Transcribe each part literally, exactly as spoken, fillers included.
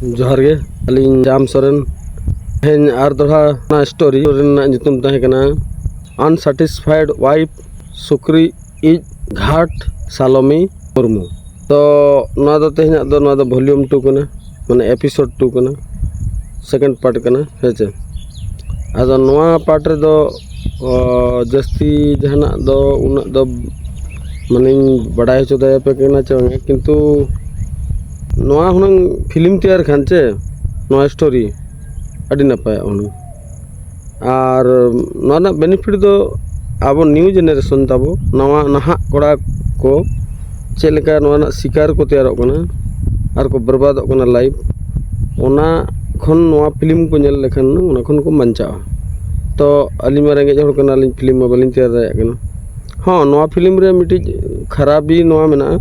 ᱡᱚᱦᱟᱨ ᱜᱮ, ᱟᱹᱞᱤᱧ ᱡᱟᱢ ᱥᱚᱨᱮᱱ᱾ ᱛᱮᱦᱮᱧ ᱟᱨ ᱫᱚᱦᱲᱟ ᱚᱱᱟ ᱥᱴᱳᱨᱤ ᱨᱮᱱᱟᱜ ᱧᱩᱛᱩᱢ ᱛᱟᱦᱮᱸ ᱠᱟᱱᱟ ᱟᱱᱥᱟᱴᱤᱥᱯᱷᱟᱭᱰ ᱣᱟᱭᱤᱯ ᱥᱩᱠᱨᱤ ᱤᱡ ᱜᱷᱟᱴ ᱥᱟᱞᱚᱢᱤ ᱢᱩᱨᱢᱩ᱾ ᱛᱚ ᱱᱚᱣᱟ ᱫᱚ ᱛᱮᱦᱮᱧᱟᱜ ᱫᱚ, ᱱᱚᱣᱟ ᱫᱚ ᱵᱷᱚᱞᱤᱭᱩᱢ ᱴᱩ ᱠᱟᱱᱟ, ᱢᱟᱱᱮ ᱮᱯᱤᱥᱳᱰ ᱴᱩ ᱠᱟᱱᱟ, ᱥᱮᱠᱮᱱᱰ ᱯᱟᱨᱴ ᱠᱟᱱᱟ, ᱦᱮᱸ ᱪᱮ᱾ ᱟᱫᱚ ᱱᱚᱣᱟ ᱯᱟᱨᱴ ᱨᱮᱫᱚ ᱚ, ᱡᱟᱹᱥᱛᱤ ᱡᱟᱦᱟᱱᱟᱜ ᱫᱚ ᱩᱱᱟᱹᱜ ᱫᱚ ᱢᱟᱱᱮᱧ ᱵᱟᱰᱟᱭ ᱦᱚᱪᱚ ᱫᱟᱲᱮᱭᱟᱯᱮ ᱠᱟᱱᱟ ᱪᱮ ᱵᱟᱝᱟ, ᱠᱤᱱᱛᱩ ᱱᱚᱣᱟ ᱦᱩᱱᱟᱹᱝ ᱯᱷᱤᱞᱢ ᱛᱮᱭᱟᱨ ᱠᱷᱟᱱ ᱪᱮ, ᱱᱚᱣᱟ ᱥᱴᱳᱨᱤ ᱟᱹᱰᱤ ᱱᱟᱯᱟᱭᱚᱜᱼᱟ ᱦᱩᱱᱟᱹᱝ᱾ ᱟᱨ ᱱᱚᱣᱟ ᱨᱮᱱᱟᱜ ᱵᱮᱱᱤᱯᱷᱤᱴ ᱫᱚ ᱟᱵᱚ ᱱᱤᱭᱩ ᱡᱮᱱᱟᱨᱮᱥᱚᱱ ᱛᱟᱵᱚ, ᱱᱟᱣᱟ ᱱᱟᱦᱟᱜ ᱠᱚᱲᱟ ᱠᱚ ᱪᱮᱫ ᱞᱮᱠᱟ ᱱᱚᱣᱟ ᱨᱮᱱᱟᱜ ᱥᱤᱠᱟᱨ ᱠᱚ ᱛᱮᱭᱟᱨᱚᱜ ᱠᱟᱱᱟ ᱟᱨ ᱠᱚ ᱵᱮᱨᱵᱟᱫᱚᱜ ᱠᱟᱱᱟ ᱞᱟᱭᱤᱯᱷ, ᱚᱱᱟ ᱠᱷᱚᱱ ᱱᱚᱣᱟ ᱯᱷᱤᱞᱢ ᱠᱚ ᱧᱮᱞ ᱞᱮᱠᱷᱟᱱ ᱚᱱᱟ ᱠᱷᱚᱱ ᱠᱚ ᱵᱟᱧᱪᱟᱜᱼᱟ᱾ ᱛᱚ ᱟᱹᱞᱤᱧ ᱢᱟ ᱨᱮᱸᱜᱮᱡ ᱦᱚᱲ ᱠᱟᱱᱟᱞᱤᱧ, ᱯᱷᱤᱞᱢ ᱢᱟ ᱵᱟᱹᱞᱤᱧ ᱛᱮᱭᱟᱨ ᱫᱟᱲᱮᱭᱟᱜ ᱠᱟᱱᱟ᱾ ᱦᱚᱸ, ᱱᱚᱣᱟ ᱯᱷᱤᱞᱢ ᱨᱮ ᱢᱤᱫᱴᱤᱡ ᱠᱷᱟᱨᱟᱯᱤ ᱱᱚᱣᱟ ᱢᱮᱱᱟᱜᱼᱟ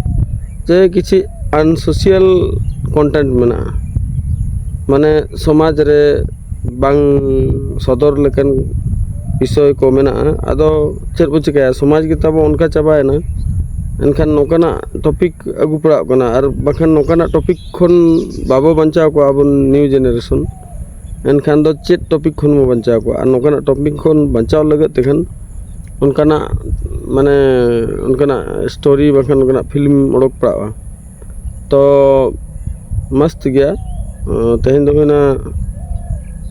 ᱡᱮ ᱠᱤᱪᱷᱤ ᱟᱱᱥᱳᱥᱤᱭᱟᱞ ᱠᱚᱱᱴᱮᱱᱴ ᱢᱮᱱᱟᱜᱼᱟ, ᱢᱟᱱᱮ ᱥᱚᱢᱟᱡᱽ ᱨᱮ ᱵᱟᱝ ᱥᱚᱫᱚᱨ ᱞᱮᱠᱟᱱ ᱵᱤᱥᱚᱭ ᱠᱚ ᱢᱮᱱᱟᱜᱼᱟ᱾ ᱟᱫᱚ ᱪᱮᱫ ᱵᱚ ᱪᱤᱠᱟᱹᱭᱟ, ᱥᱚᱢᱟᱡᱽ ᱜᱮ ᱛᱟᱵᱚ ᱚᱱᱠᱟ ᱪᱟᱵᱟᱭᱮᱱᱟ᱾ ᱮᱱᱠᱷᱟᱱ ᱱᱚᱝᱠᱟᱱᱟᱜ ᱴᱚᱯᱤᱠ ᱟᱹᱜᱩ ᱯᱟᱲᱟᱜ ᱠᱟᱱᱟ, ᱟᱨ ᱵᱟᱠᱷᱟᱱ ᱱᱚᱝᱠᱟᱱᱟᱜ ᱴᱚᱯᱤᱠ ᱠᱷᱚᱱ ᱵᱟᱵᱚ ᱵᱟᱧᱪᱟᱣ ᱠᱚᱜᱼᱟ ᱟᱵᱚ ᱱᱤᱭᱩ ᱡᱮᱱᱟᱨᱮᱥᱚᱱ᱾ ᱮᱱᱠᱷᱟᱱ ᱫᱚ ᱪᱮᱫ ᱴᱚᱯᱤᱠ ᱠᱷᱚᱱ ᱵᱚ ᱵᱟᱧᱪᱟᱣ ᱠᱚᱜᱼᱟ? ᱟᱨ ᱱᱚᱝᱠᱟᱱᱟᱜ ᱴᱚᱯᱤᱠ ᱠᱷᱚᱱ ᱵᱟᱧᱪᱟᱣ ᱞᱟᱹᱜᱤᱫ ᱛᱮᱠᱷᱟᱱ ᱚᱱᱠᱟᱱᱟᱜ, ᱢᱟᱱᱮ, ᱚᱱᱠᱟᱱᱟᱜ ᱥᱴᱳᱨᱤ ᱵᱟᱝᱠᱷᱟᱱ ᱚᱱᱠᱟᱱᱟᱜ ᱯᱷᱤᱞᱢ ᱚᱰᱚᱠ ᱯᱟᱲᱟᱜᱼᱟ᱾ ᱛᱚ ᱢᱚᱥᱛ ᱜᱮᱭᱟ᱾ ᱟᱸ, ᱛᱮᱦᱮᱧ ᱫᱚ ᱦᱩᱭᱱᱟ,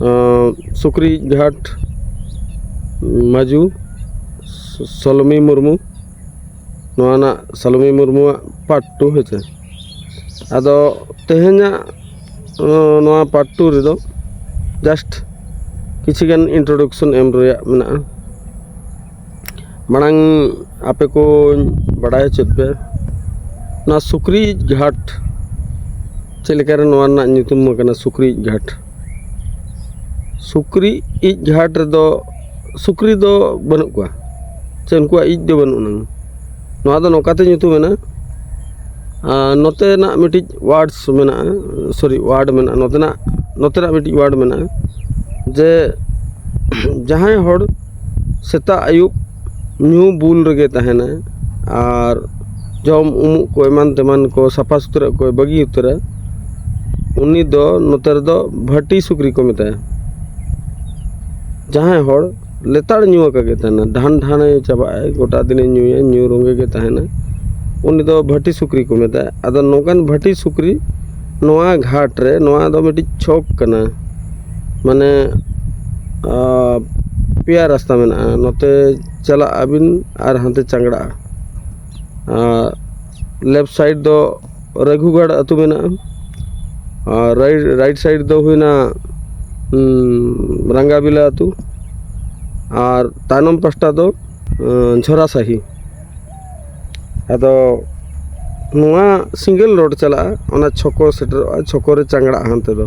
ᱟᱸ, ᱥᱩᱠᱨᱤ ᱜᱷᱟᱴ ᱢᱟᱡᱩ ᱥᱚᱞᱚᱢᱤ ᱢᱩᱨᱢᱩ, ᱱᱚᱣᱟ ᱨᱮᱱᱟᱜ ᱥᱟᱞᱚᱢᱤ ᱢᱩᱨᱢᱩᱣᱟᱜ ᱯᱟᱨᱴ ᱴᱩ, ᱦᱮᱸ ᱪᱮ᱾ ᱟᱫᱚ ᱛᱮᱦᱮᱧᱟᱜ, ᱟᱸ, ᱱᱚᱣᱟ ᱯᱟᱨᱴ ᱴᱩ ᱨᱮᱫᱚ ᱡᱟᱥᱴ ᱠᱤᱪᱷᱤ ᱜᱟᱱ ᱤᱱᱴᱨᱳᱰᱟᱠᱥᱚᱱ ᱮᱢ ᱨᱮᱭᱟᱜ ᱢᱮᱱᱟᱜᱼᱟ᱾ ᱢᱟᱲᱟᱝ ᱟᱯᱮ ᱠᱚᱧ ᱵᱟᱰᱟᱭ ᱦᱚᱪᱚᱭᱮᱫ ᱯᱮ, ᱱᱚᱣᱟ ᱥᱩᱠᱨᱤ ᱜᱷᱟᱴ ᱪᱮᱫ ᱞᱮᱠᱟᱨᱮ ᱱᱚᱣᱟ ᱨᱮᱱᱟᱜ ᱧᱩᱛᱩᱢ ᱟᱠᱟᱱᱟ ᱥᱩᱠᱨᱤ ᱤᱡ ᱜᱷᱟᱴ᱾ ᱥᱩᱠᱨᱤ ᱤᱡ ᱜᱷᱟᱴ ᱨᱮᱫᱚ ᱥᱩᱠᱨᱤ ᱫᱚ ᱵᱟᱹᱱᱩᱜ ᱠᱚᱣᱟ, ᱥᱮ ᱩᱱᱠᱩᱣᱟᱜ ᱤᱡ ᱫᱚ ᱵᱟᱹᱱᱩᱜ ᱟᱱᱟᱝ᱾ ᱱᱚᱣᱟ ᱫᱚ ᱱᱚᱝᱠᱟᱛᱮ ᱧᱩᱛᱩᱢ ᱮᱱᱟ, ᱟᱨ ᱱᱚᱛᱮᱱᱟᱜ ᱢᱤᱫᱴᱤᱡ ᱣᱟᱨᱰᱥ ᱢᱮᱱᱟᱜᱼᱟ, ᱥᱚᱨᱤ, ᱣᱟᱨᱰ ᱢᱮᱱᱟᱜᱼᱟ, ᱱᱚᱛᱮᱱᱟᱜ, ᱱᱚᱛᱮᱱᱟᱜ ᱢᱤᱫᱴᱤᱡ ᱣᱟᱨᱰ ᱢᱮᱱᱟᱜᱼᱟ ᱡᱮ ᱡᱟᱦᱟᱸᱭ ᱦᱚᱲ ᱥᱮᱛᱟᱜ ᱟᱹᱭᱩᱵ ᱧᱩ ᱵᱩᱞ ᱨᱮᱜᱮ ᱛᱟᱦᱮᱱᱟᱭ ᱟᱨ ᱡᱚᱢ ᱩᱢᱩᱜ ᱠᱚ ᱮᱢᱟᱱ ᱛᱮᱢᱟᱱ ᱠᱚ ᱥᱟᱯᱷᱟ ᱥᱩᱛᱨᱟᱹ ᱠᱚᱭ ᱵᱟᱹᱜᱤ ᱩᱛᱟᱹᱨᱟ, ᱩᱱᱤ ᱫᱚ ᱱᱚᱛᱮ ᱨᱮᱫᱚ ᱵᱷᱟᱹᱴᱤ ᱥᱩᱠᱨᱤ ᱠᱚ ᱢᱮᱛᱟᱭᱟ᱾ ᱡᱟᱦᱟᱸᱭ ᱦᱚᱲ ᱞᱮᱛᱟᱲ ᱧᱩ ᱟᱠᱟᱫ ᱜᱮ ᱛᱟᱦᱮᱱᱟ, ᱰᱷᱟᱱ ᱰᱷᱟᱱᱮ ᱪᱟᱵᱟᱜᱼᱟᱭ, ᱜᱚᱴᱟ ᱫᱤᱱᱮ ᱧᱩᱭᱟ, ᱧᱩ ᱨᱚᱸᱜᱮ ᱜᱮ ᱛᱟᱦᱮᱱᱟ, ᱩᱱᱤ ᱫᱚ ᱵᱷᱟᱹᱴᱤ ᱥᱩᱠᱨᱤ ᱠᱚ ᱢᱮᱛᱟᱭᱟ᱾ ᱟᱫᱚ ᱱᱚᱝᱠᱟᱱ ᱵᱷᱟᱹᱴᱤ ᱥᱩᱠᱨᱤ ᱱᱚᱣᱟ ᱜᱷᱟᱴ ᱨᱮ, ᱱᱚᱣᱟ ᱫᱚ ᱢᱤᱫᱴᱤᱡ ᱪᱷᱚᱠ ᱠᱟᱱᱟ, ᱢᱟᱱᱮ ᱯᱮᱭᱟ ᱨᱟᱥᱛᱟ ᱢᱮᱱᱟᱜᱼᱟ, ᱱᱚᱛᱮ ᱪᱟᱞᱟᱜ ᱟᱹᱵᱤᱱ ᱟᱨ ᱦᱟᱱᱛᱮ ᱪᱟᱝᱜᱲᱟᱜᱼᱟ᱾ ᱞᱮᱯᱷᱴ ᱥᱟᱭᱤᱰ ᱫᱚ ᱨᱟᱹᱜᱷᱩᱜᱟᱲ ᱟᱹᱛᱩ ᱢᱮᱱᱟᱜᱼᱟ, ᱟᱨ ᱨᱟᱭᱤᱴ ᱥᱟᱭᱤᱰ ᱫᱚ ᱦᱩᱭᱱᱟ ᱨᱟᱝᱜᱟᱵᱤᱞᱟ ᱟᱹᱛᱩ, ᱟᱨ ᱛᱟᱭᱱᱚᱢ ᱯᱟᱥᱴᱟ ᱫᱚ ᱡᱷᱚᱨᱟᱥᱟᱦᱤ᱾ ᱟᱫᱚ ᱱᱚᱣᱟ ᱥᱤᱝᱜᱮᱞ ᱨᱳᱰ ᱪᱟᱞᱟᱜᱼᱟ, ᱚᱱᱟ ᱪᱷᱚᱠᱚ ᱥᱮᱴᱮᱨᱚᱜᱼᱟ, ᱪᱷᱚᱠᱚ ᱨᱮ ᱪᱟᱝᱜᱲᱟᱜᱼᱟ᱾ ᱦᱟᱱᱛᱮ ᱫᱚ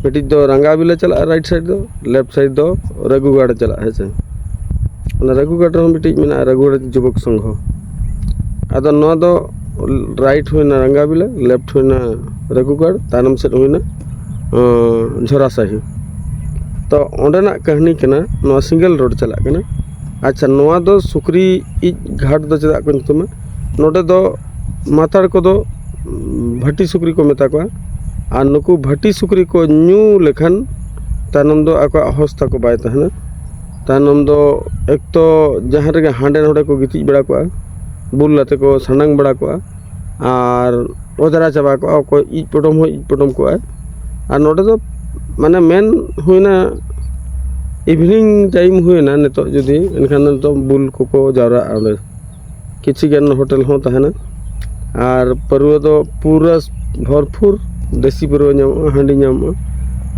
ᱢᱤᱫᱴᱤᱡ ᱫᱚ ᱨᱟᱝᱜᱟᱵᱤᱞᱟ ᱪᱟᱞᱟᱜᱼᱟ ᱨᱟᱭᱤᱴ ᱥᱟᱭᱤᱰ ᱫᱚ, ᱞᱮᱯᱷᱴ ᱥᱟᱭᱤᱰ ᱫᱚ ᱨᱟᱹᱜᱷᱩᱜᱟᱲ ᱪᱟᱞᱟᱜᱼᱟ, ᱦᱮᱸ ᱥᱮ᱾ ᱚᱱᱟ ᱨᱟᱹᱜᱷᱩᱜᱟᱲ ᱨᱮᱦᱚᱸ ᱢᱤᱫᱴᱤᱡ ᱢᱮᱱᱟᱜᱼᱟ, ᱨᱟᱹᱜᱷᱩᱜᱟᱲ ᱡᱩᱵᱚᱠ ᱥᱚᱝᱜᱷᱚ᱾ ᱟᱫᱚ ᱱᱚᱣᱟ ᱫᱚ ᱨᱟᱭᱤᱴ ᱦᱩᱭᱱᱟ ᱨᱟᱝᱜᱟᱵᱤᱞᱟ, ᱞᱮᱯᱷᱴ ᱦᱩᱭᱱᱟ ᱨᱟᱹᱜᱷᱩᱜᱟᱲ, ᱛᱟᱭᱱᱚᱢ ᱥᱮᱫ ᱦᱩᱭᱱᱟ ᱡᱷᱚᱨᱟᱥᱟᱦᱤ᱾ ᱛᱚ ᱚᱸᱰᱮᱱᱟᱜ ᱠᱟᱹᱦᱱᱤ ᱠᱟᱱᱟ, ᱱᱚᱣᱟ ᱥᱤᱝᱜᱮᱞ ᱨᱳᱰ ᱪᱟᱞᱟᱜ ᱠᱟᱱᱟ᱾ ᱟᱪᱪᱷᱟ, ᱱᱚᱣᱟ ᱫᱚ ᱥᱩᱠᱨᱤ ᱤᱡ ᱜᱷᱟᱴ ᱫᱚ ᱪᱮᱫᱟᱜ ᱠᱚ ᱧᱩᱛᱩᱢᱟ? ᱱᱚᱰᱮ ᱫᱚ ᱢᱟᱛᱟᱲ ᱠᱚᱫᱚ ᱵᱷᱟᱹᱴᱤ ᱥᱩᱠᱨᱤ ᱠᱚ ᱢᱮᱛᱟ ᱠᱚᱣᱟ᱾ ᱟᱨ ᱱᱩᱠᱩ ᱵᱷᱟᱹᱴᱤ ᱥᱩᱠᱨᱤ ᱠᱚ ᱧᱩ ᱞᱮᱠᱷᱟᱱ ᱛᱟᱭᱱᱚᱢ ᱫᱚ ᱟᱠᱚᱣᱟᱜ ᱦᱚᱥ ᱛᱟᱠᱚ ᱵᱟᱭ ᱛᱟᱦᱮᱱᱟ᱾ ᱛᱟᱭᱱᱚᱢ ᱫᱚ ᱮᱠᱛᱚ ᱡᱟᱦᱟᱸ ᱨᱮᱜᱮ ᱦᱟᱸᱰᱮ ᱱᱚᱰᱮ ᱠᱚ ᱜᱤᱛᱤᱡ ᱵᱟᱲᱟ ᱠᱚᱜᱼᱟ, ᱵᱩᱞ ᱟᱛᱮ ᱠᱚ ᱥᱟᱱᱰᱟᱝ ᱵᱟᱲᱟ ᱠᱚᱜᱼᱟ, ᱟᱨ ᱚᱡᱽᱨᱟ ᱪᱟᱵᱟ ᱠᱚᱜᱼᱟ᱾ ᱚᱠᱚᱭ ᱤᱡ ᱯᱚᱴᱚᱢ ᱦᱚᱸ ᱤᱡ ᱯᱚᱴᱚᱢ ᱠᱚᱜᱼᱟᱭ᱾ ᱟᱨ ᱱᱚᱰᱮ ᱫᱚ ᱢᱟᱱᱮ ᱢᱮᱱ ᱦᱩᱭᱱᱟ, ᱤᱵᱷᱤᱱᱤᱝ ᱴᱟᱭᱤᱢ ᱦᱩᱭᱱᱟ ᱱᱤᱛᱚᱜ ᱡᱩᱫᱤ, ᱮᱱᱠᱷᱟᱱ ᱱᱤᱛᱚᱜ ᱵᱩᱞ ᱠᱚᱠᱚ ᱡᱟᱣᱨᱟᱜᱼᱟ ᱚᱸᱰᱮ᱾ ᱠᱤᱪᱷᱤ ᱜᱟᱱ ᱦᱳᱴᱮᱞ ᱦᱚᱸ ᱛᱟᱦᱮᱱᱟ᱾ ᱟᱨ ᱯᱟᱹᱨᱣᱟᱹ ᱫᱚ ᱯᱩᱨᱟᱹ ᱵᱷᱚᱨᱯᱩᱨ ᱫᱮᱥᱤ ᱯᱟᱹᱨᱣᱟᱹ ᱧᱟᱢᱚᱜᱼᱟ, ᱦᱟᱺᱰᱤ ᱧᱟᱢᱚᱜᱼᱟ᱾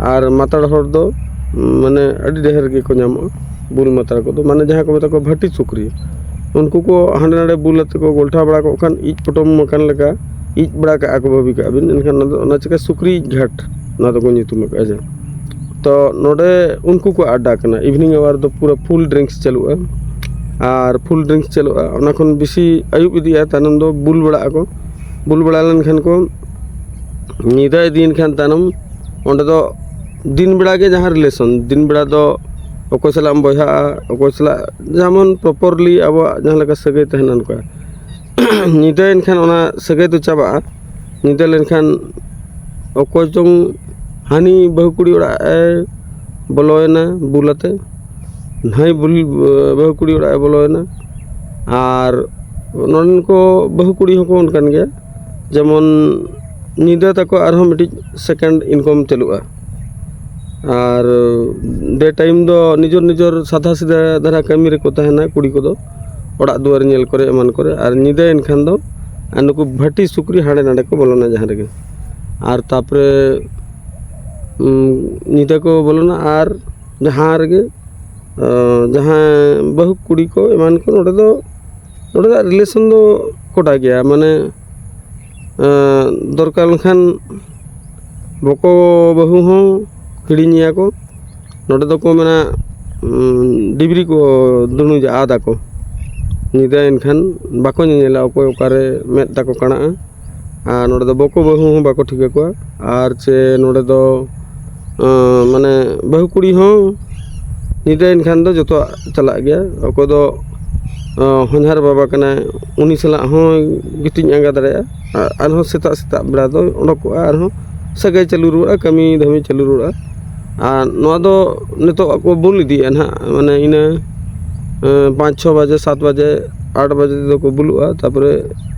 ᱟᱨ ᱢᱟᱛᱟᱲ ᱦᱚᱲ ᱫᱚ ᱢᱟᱱᱮ ᱟᱹᱰᱤ ᱰᱷᱮᱨ ᱜᱮᱠᱚ ᱧᱟᱢᱚᱜᱼᱟ᱾ ᱵᱩᱞ ᱢᱟᱛᱟᱲ ᱠᱚᱫᱚ ᱢᱟᱱᱮ ᱡᱟᱦᱟᱸ ᱠᱚ ᱢᱮᱛᱟ ᱠᱚᱣᱟ ᱵᱷᱟᱹᱴᱤ ᱥᱩᱠᱨᱤ, ᱩᱱᱠᱩ ᱠᱚ ᱦᱟᱸᱰᱮ ᱱᱟᱰᱮ ᱵᱩᱞ ᱟᱛᱮ ᱠᱚ ᱜᱚᱞᱴᱷᱟᱣ ᱵᱟᱲᱟ ᱠᱚᱜ ᱠᱷᱟᱱ ᱤᱡ ᱯᱚᱴᱚᱢ ᱟᱠᱟᱱ ᱞᱮᱠᱟ ᱤᱡ ᱵᱟᱲᱟ ᱠᱟᱜᱼᱟ ᱠᱚ, ᱵᱷᱟᱹᱵᱤ ᱠᱟᱜᱼᱟ ᱵᱤᱱ᱾ ᱮᱱᱠᱷᱟᱱ ᱚᱱᱟ ᱫᱚ, ᱚᱱᱟ ᱪᱤᱠᱟ ᱥᱩᱠᱨᱤ ᱤᱡ ᱜᱷᱟᱴ ᱚᱱᱟ ᱫᱚᱠᱚ ᱧᱩᱛᱩᱢ ᱟᱠᱟᱫᱼᱟ ᱡᱮ᱾ ᱛᱚ ᱱᱚᱰᱮ ᱩᱱᱠᱩ ᱠᱚ ᱟᱰᱰᱟ ᱠᱟᱱᱟ, ᱤᱵᱷᱤᱱᱤᱝ ᱟᱣᱟᱨ ᱫᱚ ᱯᱩᱨᱟᱹ ᱯᱷᱩᱞ ᱰᱨᱤᱝᱠᱥ ᱪᱟᱹᱞᱩᱜᱼᱟ᱾ ᱟᱨ ᱯᱷᱩᱞ ᱰᱨᱤᱝᱠᱥ ᱪᱟᱹᱞᱩᱜᱼᱟ, ᱚᱱᱟ ᱠᱷᱚᱱ ᱵᱮᱥᱤ ᱟᱹᱭᱩᱵ ᱤᱫᱤᱜᱼᱟ, ᱛᱟᱭᱱᱚᱢ ᱫᱚ ᱵᱩᱞ ᱵᱟᱲᱟᱜ ᱟᱠᱚ᱾ ᱵᱩᱞ ᱵᱟᱲᱟ ᱞᱮᱱᱠᱷᱟᱱ ᱠᱚ, ᱧᱤᱫᱟᱹ ᱤᱫᱤᱭᱮᱱ ᱠᱷᱟᱱ ᱛᱟᱭᱱᱚᱢ ᱚᱸᱰᱮ ᱫᱚ ᱫᱤᱱ ᱵᱮᱲᱟ ᱜᱮ ᱡᱟᱦᱟᱸ ᱨᱤᱞᱮᱥᱚᱱ, ᱫᱤᱱ ᱵᱮᱲᱟ ᱫᱚ ᱚᱠᱚᱭ ᱥᱟᱞᱟᱜ ᱮᱢ ᱵᱚᱭᱦᱟᱜᱼᱟ, ᱚᱠᱚᱭ ᱥᱟᱞᱟᱜ ᱡᱮᱢᱚᱱ ᱯᱨᱚᱯᱟᱨᱞᱤ ᱟᱵᱚᱣᱟᱜ ᱡᱟᱦᱟᱸ ᱞᱮᱠᱟ ᱥᱟᱹᱜᱟᱹᱭ ᱛᱟᱦᱮᱱᱟ ᱚᱱᱠᱟ᱾ ᱧᱤᱫᱟᱹ ᱮᱱᱠᱷᱟᱱ ᱚᱱᱟ ᱥᱟᱹᱜᱟᱹᱭ ᱫᱚ ᱪᱟᱵᱟᱜᱼᱟ᱾ ᱧᱤᱫᱟᱹ ᱞᱮᱱᱠᱷᱟᱱ ᱚᱠᱚᱭ ᱪᱚᱝ ᱦᱟᱹᱱᱤ ᱵᱟᱹᱦᱩ ᱠᱩᱲᱤ ᱚᱲᱟᱜ ᱮ ᱵᱚᱞᱚᱭᱮᱱᱟ ᱵᱩᱞ ᱟᱛᱮ, ᱱᱟᱹᱭ ᱵᱩᱞ, ᱵᱟᱹᱦᱩ ᱠᱩᱲᱤ ᱚᱲᱟᱜ ᱮ ᱵᱚᱞᱚᱭᱮᱱᱟ᱾ ᱟᱨ ᱱᱚᱰᱮᱱ ᱠᱚ ᱵᱟᱹᱦᱩ ᱠᱩᱲᱤ ᱦᱚᱸᱠᱚ ᱚᱱᱠᱟᱱ ᱜᱮᱭᱟ, ᱡᱮᱢᱚᱱ ᱧᱤᱫᱟᱹ ᱛᱟᱠᱚ ᱟᱨᱦᱚᱸ ᱢᱤᱫᱴᱤᱡ second income ᱪᱟᱹᱞᱩᱜᱼᱟ᱾ ᱟᱨ day time ᱫᱚ ᱱᱤᱡᱚᱨ ᱱᱤᱡᱚᱨ ᱥᱟᱫᱷᱟ ᱥᱤᱫᱷᱟᱹ ᱫᱷᱟᱨᱟ ᱠᱟᱹᱢᱤ ᱨᱮᱠᱚ ᱛᱟᱦᱮᱱᱟ ᱠᱩᱲᱤ ᱠᱚᱫᱚ, ᱚᱲᱟᱜ ᱫᱩᱣᱟᱹᱨ ᱧᱮᱞ ᱠᱚᱨᱮ ᱮᱢᱟᱱ ᱠᱚᱨᱮ᱾ ᱟᱨ ᱧᱤᱫᱟᱹ ᱮᱱᱠᱷᱟᱱ ᱫᱚ ᱟᱨ ᱱᱩᱠᱩ ᱵᱷᱟᱹᱴᱤ ᱥᱩᱠᱨᱤ ᱦᱟᱸᱰᱮ ᱱᱟᱰᱮ ᱠᱚ ᱵᱚᱞᱚᱱᱟ ᱡᱟᱦᱟᱸ ᱨᱮᱜᱮ᱾ ᱟᱨ ᱛᱟᱨᱯᱚᱨᱮ, ᱩᱸ, ᱧᱤᱫᱟᱹ ᱠᱚ ᱵᱚᱞᱚᱱᱟ ᱟᱨ ᱡᱟᱦᱟᱸ ᱨᱮᱜᱮ, ᱟᱸ, ᱡᱟᱦᱟᱸᱭ ᱵᱟᱹᱦᱩ ᱠᱩᱲᱤ ᱠᱚ ᱮᱢᱟᱱ ᱠᱚ ᱱᱚᱰᱮ ᱫᱚ, ᱱᱚᱰᱮ ᱫᱚ relation ᱫᱚ ᱠᱚᱰᱟ ᱜᱮᱭᱟ, ᱢᱟᱱᱮ, ᱟᱸ, ᱫᱚᱨᱠᱟᱨ ᱞᱮᱱᱠᱷᱟᱱ ᱵᱚᱠᱚ ᱵᱟᱹᱦᱩ ᱦᱚᱸ ᱦᱤᱲᱤᱧᱮᱭᱟ ᱠᱚ᱾ ᱱᱚᱰᱮ ᱫᱚᱠᱚ ᱢᱮᱱᱟ, ᱩᱸ, ᱰᱤᱵᱨᱤ ᱠᱚ ᱫᱩᱱᱩᱡᱟ, ᱟᱫᱟ ᱠᱚ᱾ ᱧᱤᱫᱟᱹ ᱮᱱᱠᱷᱟᱱ ᱵᱟᱠᱚ ᱧᱮᱧᱮᱞᱟ ᱚᱠᱚᱭ ᱚᱠᱟᱨᱮ ᱢᱮᱫ ᱛᱟᱠᱚ ᱠᱟᱬᱟᱜᱼᱟ᱾ ᱟᱨ ᱱᱚᱰᱮ ᱫᱚ ᱵᱚᱠᱚ ᱵᱟᱹᱦᱩ ᱦᱚᱸ ᱵᱟᱠᱚ ᱴᱷᱤᱠᱟᱹ ᱠᱚᱣᱟ᱾ ᱟᱨ ᱪᱮ ᱱᱚᱰᱮ ᱫᱚ, ᱟᱸ, ᱢᱟᱱᱮ ᱵᱟᱹᱦᱩ ᱠᱩᱲᱤ ᱦᱚᱸ ᱧᱤᱫᱟᱹᱭᱮᱱ ᱠᱷᱟᱱ ᱫᱚ ᱡᱚᱛᱚᱣᱟᱜ ᱪᱟᱞᱟᱜ ᱜᱮᱭᱟ᱾ ᱚᱠᱚᱭ ᱫᱚ, ᱟᱸ, ᱦᱚᱧᱦᱟᱨ ᱵᱟᱵᱟ ᱠᱟᱱᱟᱭ, ᱩᱱᱤ ᱥᱟᱞᱟᱜ ᱦᱚᱸ ᱜᱤᱛᱤᱡ ᱟᱸᱜᱟ ᱫᱟᱲᱮᱭᱟᱜᱼᱟ᱾ ᱟᱨ ᱟᱨᱦᱚᱸ ᱥᱮᱛᱟᱜ ᱥᱮᱛᱟᱜ ᱵᱮᱲᱟ ᱫᱚ ᱚᱰᱚᱠᱚᱜᱼᱟ, ᱟᱨᱦᱚᱸ ᱥᱟᱹᱜᱟᱹᱭ ᱪᱟᱹᱞᱩ ᱨᱩᱣᱟᱹᱲᱟ, ᱠᱟᱹᱢᱤ ᱫᱷᱟᱹᱢᱤ ᱪᱟᱹᱞᱩ ᱨᱩᱣᱟᱹᱲᱟ᱾ ᱟᱨ ᱱᱚᱣᱟ ᱫᱚ ᱱᱤᱛᱚᱜ ᱠᱚ ᱵᱩᱞ ᱤᱫᱤᱭᱮᱫᱼᱟ ᱱᱟᱦᱟᱜ, ᱢᱟᱱᱮ ᱤᱱᱟᱹ, ᱮᱸ, ᱯᱟᱸᱪ ᱪᱷᱚ ᱵᱟᱡᱮ, ᱥᱟᱛ ᱵᱟᱡᱮ, ᱟᱴ ᱵᱟᱡᱮ ᱛᱮᱫᱚ ᱠᱚ ᱵᱩᱞᱩᱜᱼᱟ᱾ ᱛᱟᱨᱯᱚᱨᱮ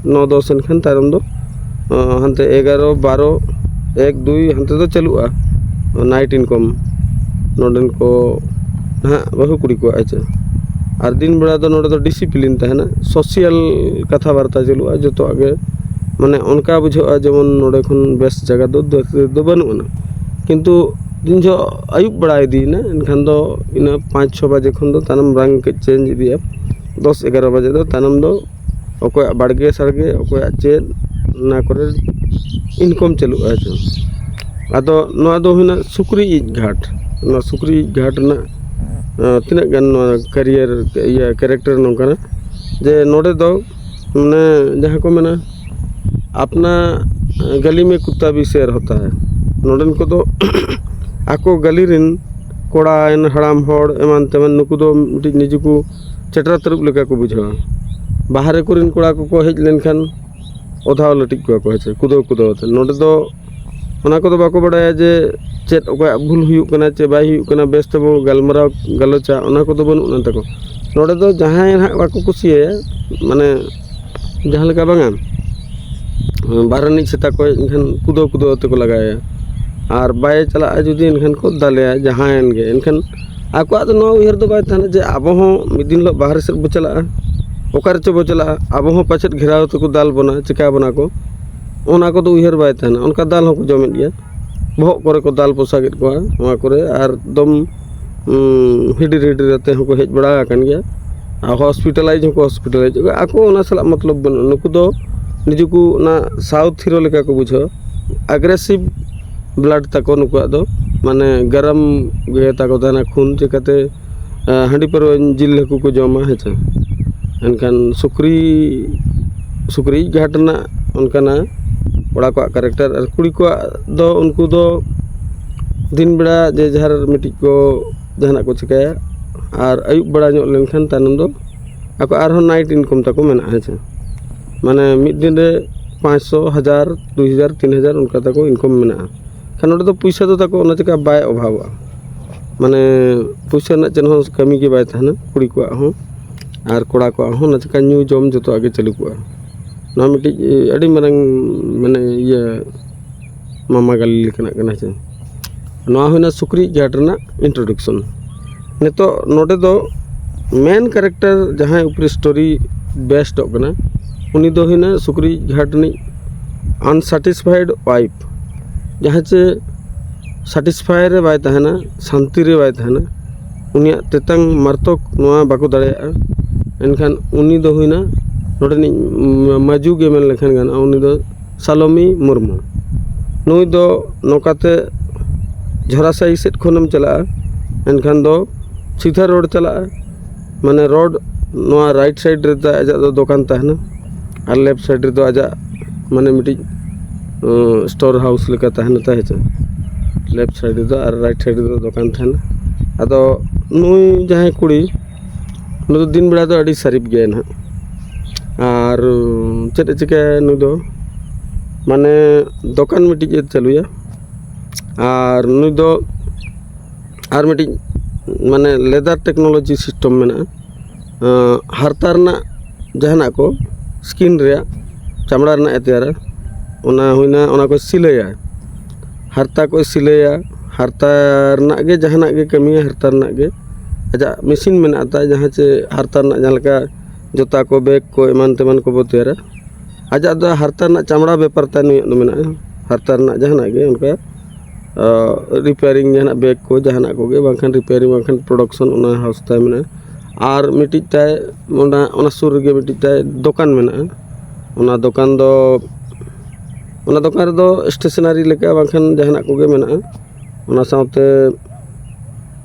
ᱱᱚ ᱫᱚᱥ ᱮᱱᱠᱷᱟᱱ ᱛᱟᱭᱱᱚᱢ ᱫᱚ, ᱮᱸ, ᱦᱟᱱᱛᱮ ᱮᱜᱟᱨᱚ, ᱵᱟᱨᱚ, ᱮᱠ, ᱫᱩᱭ ᱦᱟᱱᱛᱮ ᱫᱚ ᱪᱟᱹᱞᱩᱜᱼᱟ night income ᱱᱚᱰᱮᱱ ᱠᱚ ᱱᱟᱦᱟᱜ ᱵᱟᱹᱦᱩ ᱠᱩᱲᱤ ᱠᱚᱣᱟᱜ ᱦᱮᱸᱪᱮ᱾ ᱟᱨ ᱫᱤᱱ ᱵᱮᱲᱟ ᱫᱚ ᱱᱚᱰᱮ ᱫᱚ discipline ᱛᱟᱦᱮᱱᱟ, social ᱠᱟᱛᱷᱟ ᱵᱟᱨᱛᱟ ᱪᱟᱹᱞᱩᱜᱼᱟ, ᱡᱚᱛᱚᱣᱟᱜ ᱜᱮ ᱢᱟᱱᱮ ᱚᱱᱠᱟ ᱵᱩᱡᱷᱟᱹᱜᱼᱟ ᱡᱮᱢᱚᱱ ᱱᱚᱰᱮ ᱠᱷᱚᱱ ᱵᱮᱥ ᱡᱟᱭᱜᱟ ᱫᱚ ᱫᱷᱟᱹᱨᱛᱤ ᱨᱮᱫᱚ ᱵᱟᱹᱱᱩᱜ ᱟᱱᱟ᱾ ᱠᱤᱱᱛᱩ ᱛᱤᱱ ᱡᱚᱦᱚᱜ ᱟᱹᱭᱩᱵ ᱵᱮᱲᱟ ᱤᱫᱤᱭᱮᱱᱟ, ᱮᱱᱠᱷᱟᱱ ᱫᱚ ᱤᱱᱟᱹ ᱯᱟᱸᱪ ᱪᱷᱚ ᱵᱟᱡᱮ ᱠᱷᱚᱱ ᱫᱚ ᱛᱟᱭᱱᱚᱢ ᱨᱟᱝ ᱠᱟᱹᱡ change ᱤᱫᱤᱜᱼᱟ᱾ ᱫᱚᱥ ᱮᱜᱟᱨᱚ ᱵᱟᱡᱮ ᱫᱚ ᱛᱟᱭᱱᱚᱢ ᱫᱚ ᱚᱠᱚᱭᱟᱜ ᱵᱟᱲᱜᱮ ᱥᱟᱲᱜᱮ, ᱚᱠᱚᱭᱟᱜ ᱪᱮᱫ, ᱚᱱᱟ ᱠᱚᱨᱮ income ᱪᱟᱹᱞᱩᱜᱼᱟ᱾ ᱟᱫᱚ ᱱᱚᱣᱟ ᱫᱚ ᱦᱩᱭᱱᱟ ᱥᱩᱠᱨᱤ ᱤᱡ ᱜᱷᱟᱴ᱾ ᱱᱚᱣᱟ ᱥᱩᱠᱨᱤ ᱤᱡ ᱜᱷᱟᱴ ᱨᱮᱱᱟᱜ, ᱟᱸ, ᱛᱤᱱᱟᱹᱜ ᱜᱟᱱ ᱱᱚᱣᱟ career, ᱤᱭᱟᱹ, character ᱱᱚᱝᱠᱟᱱᱟ ᱡᱮ ᱱᱚᱰᱮ ᱫᱚ ᱢᱟᱱᱮ ᱡᱟᱦᱟᱸ ᱠᱚ ᱢᱮᱱᱟ, "ᱟᱯᱱᱟ ᱜᱟᱞᱤ ᱢᱮ ᱠᱩᱛᱟ ᱵᱤ ᱥᱮᱨ ᱦᱚᱛᱟ ᱦᱟᱭ᱾" ᱱᱚᱰᱮᱱ ᱠᱚᱫᱚ ᱟᱠᱚ ᱜᱟᱞᱤ ᱨᱮᱱ ᱠᱚᱲᱟ, ᱦᱟᱲᱟᱢ ᱦᱚᱲ ᱮᱢᱟᱱ ᱛᱮᱢᱟᱱ, ᱱᱩᱠᱩ ᱫᱚ ᱢᱤᱫᱴᱤᱡ ᱱᱤᱡᱮ ᱠᱚ ᱪᱮᱴᱨᱟ ᱛᱟᱹᱨᱩᱵ ᱞᱮᱠᱟ ᱠᱚ ᱵᱩᱡᱷᱟᱹᱣᱟ᱾ ᱵᱟᱦᱨᱮ ᱠᱚᱨᱮᱱ ᱠᱚᱲᱟ ᱠᱚᱠᱚ ᱦᱮᱡ ᱞᱮᱱᱠᱷᱟᱱ ᱚᱫᱷᱟᱣ ᱞᱟᱹᱴᱤᱡ ᱠᱚᱣᱟ ᱠᱚ, ᱦᱮᱸ ᱪᱮ, ᱠᱩᱫᱟᱹᱣ ᱠᱩᱫᱟᱹᱣ ᱟᱛᱮ᱾ ᱱᱚᱰᱮ ᱫᱚ ᱚᱱᱟ ᱠᱚᱫᱚ ᱵᱟᱠᱚ ᱵᱟᱰᱟᱭᱟ ᱡᱮ ᱪᱮᱫ ᱚᱠᱚᱭᱟᱜ ᱵᱷᱩᱞ ᱦᱩᱭᱩᱜ ᱠᱟᱱᱟ ᱪᱮ ᱵᱟᱭ ᱦᱩᱭᱩᱜ ᱠᱟᱱᱟ, ᱵᱮᱥ ᱛᱮᱵᱚ ᱜᱟᱞᱢᱟᱨᱟᱣ ᱜᱟᱞᱚᱪᱟ, ᱚᱱᱟ ᱠᱚᱫᱚ ᱵᱟᱹᱱᱩᱜ ᱟᱱ ᱛᱟᱠᱚ᱾ ᱱᱚᱰᱮ ᱫᱚ ᱡᱟᱦᱟᱸᱭ ᱱᱟᱦᱟᱜ ᱵᱟᱠᱚ ᱠᱩᱥᱤᱭᱟᱭᱟ, ᱢᱟᱱᱮ ᱡᱟᱦᱟᱸ ᱞᱮᱠᱟ ᱵᱟᱝᱟ, ᱵᱟᱨ ᱨᱤᱱᱤᱡ ᱥᱮᱛᱟ ᱠᱚ ᱦᱮᱡ ᱮᱱᱠᱷᱟᱱ ᱠᱩᱫᱟᱹᱣ ᱠᱩᱫᱟᱹᱣ ᱛᱮᱠᱚ ᱞᱟᱜᱟᱭᱟ, ᱟᱨ ᱵᱟᱭ ᱪᱟᱞᱟᱜᱼᱟ ᱡᱩᱫᱤ, ᱮᱱᱠᱷᱟᱱ ᱠᱚ ᱫᱟᱞᱮᱭᱟ ᱡᱟᱦᱟᱸᱭᱮᱱ ᱜᱮ᱾ ᱮᱱᱠᱷᱟᱱ ᱟᱠᱚᱣᱟᱜ ᱫᱚ ᱱᱚᱣᱟ ᱩᱭᱦᱟᱹᱨ ᱫᱚ ᱵᱟᱭ ᱛᱟᱦᱮᱱᱟ ᱡᱮ ᱟᱵᱚ ᱦᱚᱸ ᱢᱤᱫ ᱫᱤᱱ ᱦᱤᱞᱳᱜ ᱵᱟᱦᱨᱮ ᱥᱮᱫ ᱵᱚ ᱪᱟᱞᱟᱜᱼᱟ, ᱚᱠᱟ ᱨᱮᱪᱚ ᱵᱚ ᱪᱟᱞᱟᱜᱼᱟ, ᱟᱵᱚ ᱦᱚᱸ ᱯᱟᱪᱮᱫ ᱜᱷᱮᱨᱟᱣ ᱛᱮᱠᱚ ᱫᱟᱞ ᱵᱚᱱᱟ, ᱪᱤᱠᱟ ᱵᱚᱱᱟ ᱠᱚ, ᱚᱱᱟ ᱠᱚᱫᱚ ᱩᱭᱦᱟᱹᱨ ᱵᱟᱭ ᱛᱟᱦᱮᱱᱟ᱾ ᱚᱱᱠᱟ ᱫᱟᱞ ᱦᱚᱸᱠᱚ ᱡᱚᱢᱮᱫ ᱜᱮᱭᱟ, ᱵᱚᱦᱚᱜ ᱠᱚᱨᱮ ᱠᱚ ᱫᱟᱞ ᱯᱚᱥᱟᱜᱮᱫ ᱠᱚᱣᱟ, ᱱᱚᱣᱟ ᱠᱚᱨᱮ ᱟᱨ ᱫᱚᱢ ᱩᱸ, ᱦᱤᱰᱤᱨ ᱦᱤᱰᱤᱨ ᱟᱛᱮ ᱦᱚᱸᱠᱚ ᱦᱮᱡ ᱵᱟᱲᱟ ᱟᱠᱟᱱ ᱜᱮᱭᱟ᱾ ᱟᱨ ᱦᱚᱥᱯᱤᱴᱟᱞᱟᱭᱤᱡᱽ ᱦᱚᱸᱠᱚ ᱦᱚᱥᱯᱤᱴᱟᱞᱟᱭᱤᱡᱽ ᱟᱠᱚ᱾ ᱟᱠᱚ ᱚᱱᱟ ᱥᱟᱞᱟᱜ ᱢᱚᱛᱞᱚᱵ ᱵᱟᱹᱱᱩᱜᱼᱟ᱾ ᱱᱩᱠᱩ ᱫᱚ ᱱᱤᱡᱮ ᱠᱚ ᱚᱱᱟ south hero ᱞᱮᱠᱟ ᱠᱚ ᱵᱩᱡᱷᱟᱹᱣᱟ᱾ Aggressive blood ᱛᱟᱠᱚ ᱱᱩᱠᱩᱣᱟᱜ ᱫᱚ, ᱢᱟᱱᱮ ᱜᱚᱨᱚᱢ ᱜᱮ ᱛᱟᱠᱚ ᱛᱟᱦᱮᱱᱟ ᱠᱷᱩᱱ᱾ ᱪᱤᱠᱟᱹᱛᱮ ᱟᱸ, ᱦᱟᱺᱰᱤ ᱯᱟᱹᱨᱣᱟᱹ ᱡᱤᱞ ᱦᱟᱹᱠᱩ ᱠᱚ ᱡᱚᱢᱟ, ᱦᱮᱸ ᱥᱮ᱾ ᱮᱱᱠᱷᱟᱱ ᱥᱩᱠᱨᱤ, ᱥᱩᱠᱨᱤ ᱤᱡ ᱜᱷᱟᱴ ᱨᱮᱱᱟᱜ ᱚᱱᱠᱟᱱᱟ ᱠᱚᱲᱟ ᱠᱚᱣᱟᱜ character᱾ ᱟᱨ ᱠᱩᱲᱤ ᱠᱚᱣᱟᱜ ᱫᱚ, ᱩᱱᱠᱩ ᱫᱚ ᱫᱤᱱ ᱵᱮᱲᱟ ᱡᱮ ᱡᱟᱦᱟᱨ ᱢᱤᱫᱴᱤᱡ ᱠᱚ ᱡᱟᱦᱟᱱᱟᱜ ᱠᱚ ᱪᱤᱠᱟᱹᱭᱟ, ᱟᱨ ᱟᱹᱭᱩᱵ ᱵᱮᱲᱟ ᱧᱚᱜ ᱞᱮᱱᱠᱷᱟᱱ ᱛᱟᱭᱱᱚᱢ ᱫᱚ ᱟᱠᱚ ᱟᱨᱦᱚᱸ night income ᱛᱟᱠᱚ ᱢᱮᱱᱟᱜᱼᱟ, ᱦᱮᱸ ᱥᱮ᱾ ᱢᱟᱱᱮ ᱢᱤᱫ ᱫᱤᱱ ᱨᱮ ᱯᱟᱸᱪᱥᱚ, ᱦᱟᱡᱟᱨ, ᱫᱩᱭ ᱦᱟᱡᱟᱨ, ᱛᱤᱱ ᱦᱟᱡᱟᱨ ᱚᱱᱠᱟ ᱛᱟᱠᱚ income ᱢᱮᱱᱟᱜᱼᱟ᱾ ᱠᱷᱟᱱ ᱱᱚᱰᱮ ᱫᱚ ᱯᱩᱭᱥᱟᱹ ᱫᱚ ᱛᱟᱠᱚ ᱚᱱᱟ ᱪᱤᱠᱟ ᱵᱟᱭ ᱚᱵᱷᱟᱵᱚᱜᱼᱟ, ᱢᱟᱱᱮ ᱯᱩᱭᱥᱟᱹ ᱨᱮᱱᱟᱜ ᱪᱮᱫ ᱦᱚᱸ ᱠᱟᱹᱢᱤ ᱜᱮ ᱵᱟᱭ ᱛᱟᱦᱮᱱᱟ ᱠᱩᱲᱤ ᱠᱚᱣᱟᱜ ᱦᱚᱸ ᱟᱨ ᱠᱚᱲᱟ ᱠᱚᱣᱟᱜ ᱦᱚᱸ᱾ ᱚᱱᱟ ᱪᱤᱠᱟ ᱧᱩ ᱡᱚᱢ ᱡᱚᱛᱚᱣᱟᱜ ᱜᱮ ᱪᱟᱹᱞᱩ ᱠᱚᱜᱼᱟ᱾ ᱱᱚᱣᱟ ᱢᱤᱫᱴᱤᱡ ᱟᱹᱰᱤ ᱢᱟᱨᱟᱝ, ᱢᱟᱱᱮ, ᱤᱭᱟᱹ ᱢᱟᱢᱟ ᱜᱟᱹᱞᱤ ᱞᱮᱠᱟᱱᱟᱜ ᱠᱟᱱᱟ, ᱪᱮ? ᱱᱚᱣᱟ ᱦᱩᱭᱱᱟ ᱥᱩᱠᱨᱤ ᱤᱡ ᱜᱷᱟᱴ ᱨᱮᱱᱟᱜ introduction᱾ ᱱᱤᱛᱚᱜ ᱱᱚᱰᱮ ᱫᱚ main character ᱡᱟᱦᱟᱸᱭ ᱩᱯᱨᱮ story based ᱚᱜ ᱠᱟᱱᱟ, ᱩᱱᱤ ᱫᱚ ᱦᱩᱭᱱᱟ ᱥᱩᱠᱨᱤ ᱤᱡ ᱜᱷᱟᱴ ᱨᱤᱱᱤᱡ unsatisfied wife, ᱡᱟᱦᱟᱸ ᱪᱮ satisfy ᱨᱮ ᱵᱟᱭ ᱛᱟᱦᱮᱱᱟ, ᱥᱟᱱᱛᱤ ᱨᱮ ᱵᱟᱭ ᱛᱟᱦᱮᱱᱟ᱾ ᱩᱱᱤᱭᱟᱜ ᱛᱮᱛᱟᱝ ᱢᱟᱨᱛᱚᱠ ᱱᱚᱣᱟ ᱵᱟᱠᱚ ᱫᱟᱲᱮᱭᱟᱜᱼᱟ᱾ ᱮᱱᱠᱷᱟᱱ ᱩᱱᱤ ᱫᱚ ᱦᱩᱭᱱᱟ ᱱᱚᱰᱮᱱᱤᱡ ᱢᱟᱹᱡᱩ ᱜᱮ ᱢᱮᱱ ᱞᱮᱠᱷᱟᱱ ᱜᱟᱱᱚᱜᱼᱟ, ᱩᱱᱤ ᱫᱚ ᱥᱟᱞᱚᱢᱤ ᱢᱩᱨᱢᱩ᱾ ᱱᱩᱭ ᱫᱚ ᱱᱚᱝᱠᱟᱛᱮ ᱡᱷᱚᱨᱟᱥᱟᱦᱤ ᱥᱮᱫ ᱠᱷᱚᱱᱮᱢ ᱪᱟᱞᱟᱜᱼᱟ, ᱮᱱᱠᱷᱟᱱ ᱫᱚ ᱥᱤᱫᱷᱟ road ᱪᱟᱞᱟᱜᱼᱟ, ᱢᱟᱱᱮ road ᱱᱚᱣᱟ right side ᱨᱮ ᱟᱡᱟᱜ ᱫᱚ ᱫᱚᱠᱟᱱ ᱛᱟᱦᱮᱱᱟ, ᱟᱨ left side ᱨᱮᱫᱚ ᱟᱡᱟᱜ ᱢᱟᱱᱮ ᱢᱤᱫᱴᱤᱡ store house ᱞᱮᱠᱟ ᱛᱟᱦᱮᱱᱟ, ᱛᱟᱦᱮᱸ ᱪᱮ? Left side ᱨᱮᱫᱚ ᱟᱨ right side ᱨᱮᱫᱚ ᱫᱚᱠᱟᱱ ᱛᱟᱦᱮᱱᱟ᱾ ᱟᱫᱚ ᱱᱩᱭ ᱡᱟᱦᱟᱸᱭ ᱠᱩᱲᱤ, ᱱᱩᱭ ᱫᱚ ᱫᱤᱱ ᱵᱮᱲᱟ ᱫᱚ ᱟᱹᱰᱤ ᱥᱟᱹᱨᱤᱯ ᱜᱮᱭᱟᱭ ᱱᱟᱦᱟᱜ᱾ ᱟᱨ ᱪᱮᱫ ᱮ ᱪᱤᱠᱟᱹᱭᱟ ᱱᱩᱭ ᱫᱚ? ᱢᱟᱱᱮ ᱫᱚᱠᱟᱱ ᱢᱤᱫᱴᱤᱡ ᱮ ᱪᱟᱹᱞᱩᱭᱟ᱾ ᱟᱨ ᱱᱩᱭ ᱫᱚ ᱟᱨ ᱢᱤᱫᱴᱤᱡ ᱢᱟᱱᱮ ᱞᱮᱫᱟᱨ ᱴᱮᱠᱱᱳᱞᱚᱡᱤ ᱥᱤᱥᱴᱮᱢ ᱢᱮᱱᱟᱜᱼᱟ᱾ ᱟᱸ, ᱦᱟᱨᱛᱟ ᱨᱮᱱᱟᱜ ᱡᱟᱦᱟᱱᱟᱜ ᱠᱚ, ᱥᱠᱤᱱ ᱨᱮᱭᱟᱜ, ᱪᱟᱢᱲᱟ ᱨᱮᱱᱟᱜ ᱮ ᱛᱮᱭᱟᱨᱟ᱾ ᱚᱱᱟ ᱦᱩᱭᱱᱟ, ᱚᱱᱟ ᱠᱚ ᱥᱤᱞᱟᱹᱭᱟ, ᱦᱟᱨᱛᱟ ᱠᱚᱭ ᱥᱤᱞᱟᱹᱭᱟ, ᱦᱟᱨᱛᱟ ᱨᱮᱱᱟᱜ ᱜᱮ ᱡᱟᱦᱟᱱᱟᱜ ᱜᱮ ᱠᱟᱹᱢᱤᱭᱟ, ᱦᱟᱨᱛᱟ ᱨᱮᱱᱟᱜ ᱜᱮ᱾ ᱟᱡᱟᱜ ᱢᱮᱥᱤᱱ ᱢᱮᱱᱟᱜ ᱛᱟᱭ, ᱡᱟᱦᱟᱸ ᱪᱮ ᱦᱟᱨᱛᱟ ᱨᱮᱱᱟᱜ ᱡᱟᱦᱟᱸ ᱞᱮᱠᱟ ᱡᱩᱛᱟ ᱠᱚ, ᱵᱮᱜᱽ ᱠᱚ, ᱮᱢᱟᱱ ᱛᱮᱢᱟᱱ ᱠᱚᱵᱚ ᱛᱮᱭᱟᱨᱟ᱾ ᱟᱡᱟᱜ ᱫᱚ ᱦᱟᱨᱛᱟ ᱨᱮᱱᱟᱜ ᱪᱟᱢᱲᱟ ᱵᱮᱯᱟᱨ ᱛᱟᱭ ᱱᱩᱭᱟᱜ ᱫᱚ ᱢᱮᱱᱟᱜᱼᱟ᱾ ᱦᱟᱨᱛᱟ ᱨᱮᱱᱟᱜ ᱡᱟᱦᱟᱱᱟᱜ ᱜᱮ ᱚᱱᱠᱟ, ᱟᱸ, ᱨᱤᱯᱮᱭᱟᱨᱤᱝ ᱡᱟᱦᱟᱱᱟᱜ ᱵᱮᱜᱽ ᱠᱚ, ᱡᱟᱦᱟᱱᱟᱜ ᱠᱚᱜᱮ, ᱵᱟᱝᱠᱷᱟᱱ ᱨᱤᱯᱮᱭᱟᱨᱤᱝ, ᱵᱟᱝᱠᱷᱟᱱ ᱯᱨᱚᱰᱟᱠᱥᱚᱱ, ᱚᱱᱟ ᱦᱟᱣᱩᱥ ᱛᱟᱭ ᱢᱮᱱᱟᱜᱼᱟ᱾ ᱟᱨ ᱢᱤᱫᱴᱤᱡ ᱛᱟᱭ ᱚᱱᱟ, ᱚᱱᱟ ᱥᱩᱨ ᱨᱮᱜᱮ ᱢᱤᱫᱴᱤᱡ ᱛᱟᱭ ᱫᱚᱠᱟᱱ ᱢᱮᱱᱟᱜᱼᱟ᱾ ᱚᱱᱟ ᱫᱚᱠᱟᱱ ᱫᱚ, ᱚᱱᱟ ᱫᱚᱠᱟᱱ ᱨᱮᱫᱚ ᱥᱴᱮᱥᱚᱱᱟᱨᱤ ᱞᱮᱠᱟ ᱵᱟᱝᱠᱷᱟᱱ ᱡᱟᱦᱟᱱᱟᱜ ᱠᱚᱜᱮ ᱢᱮᱱᱟᱜᱼᱟ᱾ ᱚᱱᱟ ᱥᱟᱶᱛᱮ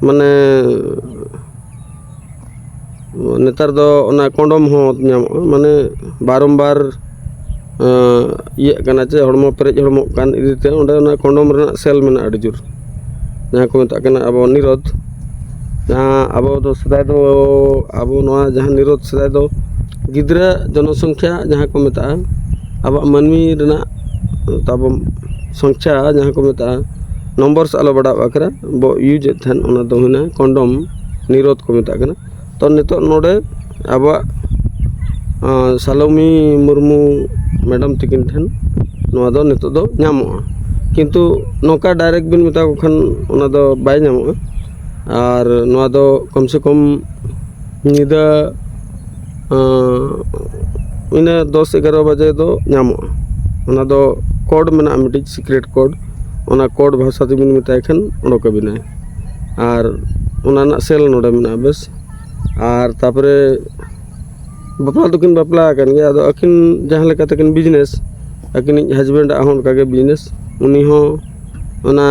ᱢᱟᱱᱮ ᱱᱮᱛᱟᱨ ᱫᱚ ᱚᱱᱟ ᱠᱚᱱᱰᱚᱢ ᱦᱚᱸ ᱧᱟᱢᱚᱜᱼᱟ, ᱢᱟᱱᱮ ᱵᱟᱨᱚᱢᱵᱟᱨ, ᱟᱸ, ᱤᱭᱟᱹᱜ ᱠᱟᱱᱟ ᱪᱮ, ᱦᱚᱲᱢᱚ ᱯᱮᱨᱮᱡ ᱦᱚᱲᱢᱚᱜ ᱠᱟᱱ ᱤᱫᱤ ᱛᱮ ᱚᱸᱰᱮ ᱚᱱᱟ ᱠᱚᱱᱰᱚᱢ ᱨᱮᱱᱟᱜ ᱥᱮᱞ ᱢᱮᱱᱟᱜᱼᱟ ᱟᱹᱰᱤ ᱡᱳᱨ, ᱡᱟᱦᱟᱸ ᱠᱚ ᱢᱮᱛᱟᱜ ᱠᱟᱱᱟ ᱟᱵᱚ ᱱᱤᱨᱳᱫᱷ᱾ ᱡᱟᱦᱟᱸ ᱟᱵᱚ ᱫᱚ ᱥᱮᱫᱟᱭ ᱫᱚ, ᱟᱵᱚ ᱱᱚᱣᱟ ᱡᱟᱦᱟᱸ ᱱᱤᱨᱳᱫᱷ ᱥᱮᱫᱟᱭ ᱫᱚ ᱜᱤᱫᱽᱨᱟᱹ ᱡᱚᱱᱚᱥᱚᱝᱠᱷᱟ ᱡᱟᱦᱟᱸ ᱠᱚ ᱢᱮᱛᱟᱜᱼᱟ, ᱟᱵᱚᱣᱟᱜ ᱢᱟᱹᱱᱢᱤ ᱨᱮᱱᱟᱜ ᱛᱟᱵᱚ ᱥᱚᱝᱠᱷᱟ ᱡᱟᱦᱟᱸ ᱠᱚ ᱢᱮᱛᱟᱜᱼᱟ, ᱱᱚᱢᱵᱚᱨᱥ ᱟᱞᱚ ᱵᱟᱲᱟᱜ ᱵᱟᱠᱷᱨᱟ ᱵᱚ ᱤᱭᱩᱡᱽ ᱮᱫ ᱛᱟᱦᱮᱸᱫ, ᱚᱱᱟ ᱫᱚ ᱦᱩᱭᱱᱟ ᱠᱚᱱᱰᱚᱢ ᱱᱤᱨᱳᱫᱷ ᱠᱚ ᱢᱮᱛᱟᱜ ᱠᱟᱱᱟ᱾ ᱛᱚ ᱱᱤᱛᱚᱜ ᱱᱚᱰᱮ ᱟᱵᱚᱣᱟᱜ, ᱟᱸ, ᱥᱟᱞᱚᱢᱤ ᱢᱩᱨᱢᱩ ᱢᱮᱰᱟᱢ ᱛᱤᱠᱤᱱ ᱴᱷᱮᱱ ᱱᱚᱣᱟ ᱫᱚ ᱱᱤᱛᱚᱜ ᱫᱚ ᱧᱟᱢᱚᱜᱼᱟ, ᱠᱤᱱᱛᱩ ᱱᱚᱝᱠᱟ ᱰᱟᱭᱨᱮᱠᱴ ᱵᱤᱱ ᱢᱮᱛᱟ ᱠᱚ ᱠᱷᱟᱱ ᱚᱱᱟ ᱫᱚ ᱵᱟᱭ ᱧᱟᱢᱚᱜᱼᱟ᱾ ᱟᱨ ᱱᱚᱣᱟ ᱫᱚ ᱠᱚᱢ ᱥᱮ ᱠᱚᱢ ᱧᱤᱫᱟᱹ, ᱟᱸ, ᱤᱱᱟᱹ ᱫᱚᱥ ᱮᱜᱟᱨᱚ ᱵᱟᱡᱮ ᱫᱚ ᱧᱟᱢᱚᱜᱼᱟ᱾ ᱚᱱᱟ ᱫᱚ ᱠᱳᱰ ᱢᱮᱱᱟᱜᱼᱟ, ᱢᱤᱫᱴᱤᱡ ᱥᱤᱠᱨᱮᱴ ᱠᱳᱰ, ᱚᱱᱟ ᱠᱳᱰ ᱵᱷᱟᱥᱟ ᱛᱮᱵᱤᱱ ᱢᱮᱛᱟᱭ ᱠᱷᱟᱱ ᱚᱰᱚᱠ ᱟᱹᱵᱤᱱᱟᱭ᱾ ᱟᱨ ᱚᱱᱟ ᱨᱮᱱᱟᱜ ᱥᱮᱞ ᱱᱚᱰᱮ ᱢᱮᱱᱟᱜᱼᱟ᱾ ᱵᱮᱥ, ᱟᱨ ᱛᱟᱨᱯᱚᱨᱮ ᱵᱟᱯᱞᱟ ᱫᱚᱠᱤᱱ ᱵᱟᱯᱞᱟ ᱟᱠᱟᱱ ᱜᱮᱭᱟ, ᱟᱫᱚ ᱟᱹᱠᱤᱱ ᱡᱟᱦᱟᱸ ᱞᱮᱠᱟ ᱛᱟᱹᱠᱤᱱ ᱵᱤᱡᱽᱱᱮᱥ, ᱟᱹᱠᱤᱱᱤᱡ ᱦᱟᱡᱵᱮᱱᱰᱟᱜ ᱦᱚᱸ ᱚᱱᱠᱟᱜᱮ ᱵᱤᱡᱽᱱᱮᱥ, ᱩᱱᱤ ᱦᱚᱸ ᱚᱱᱟ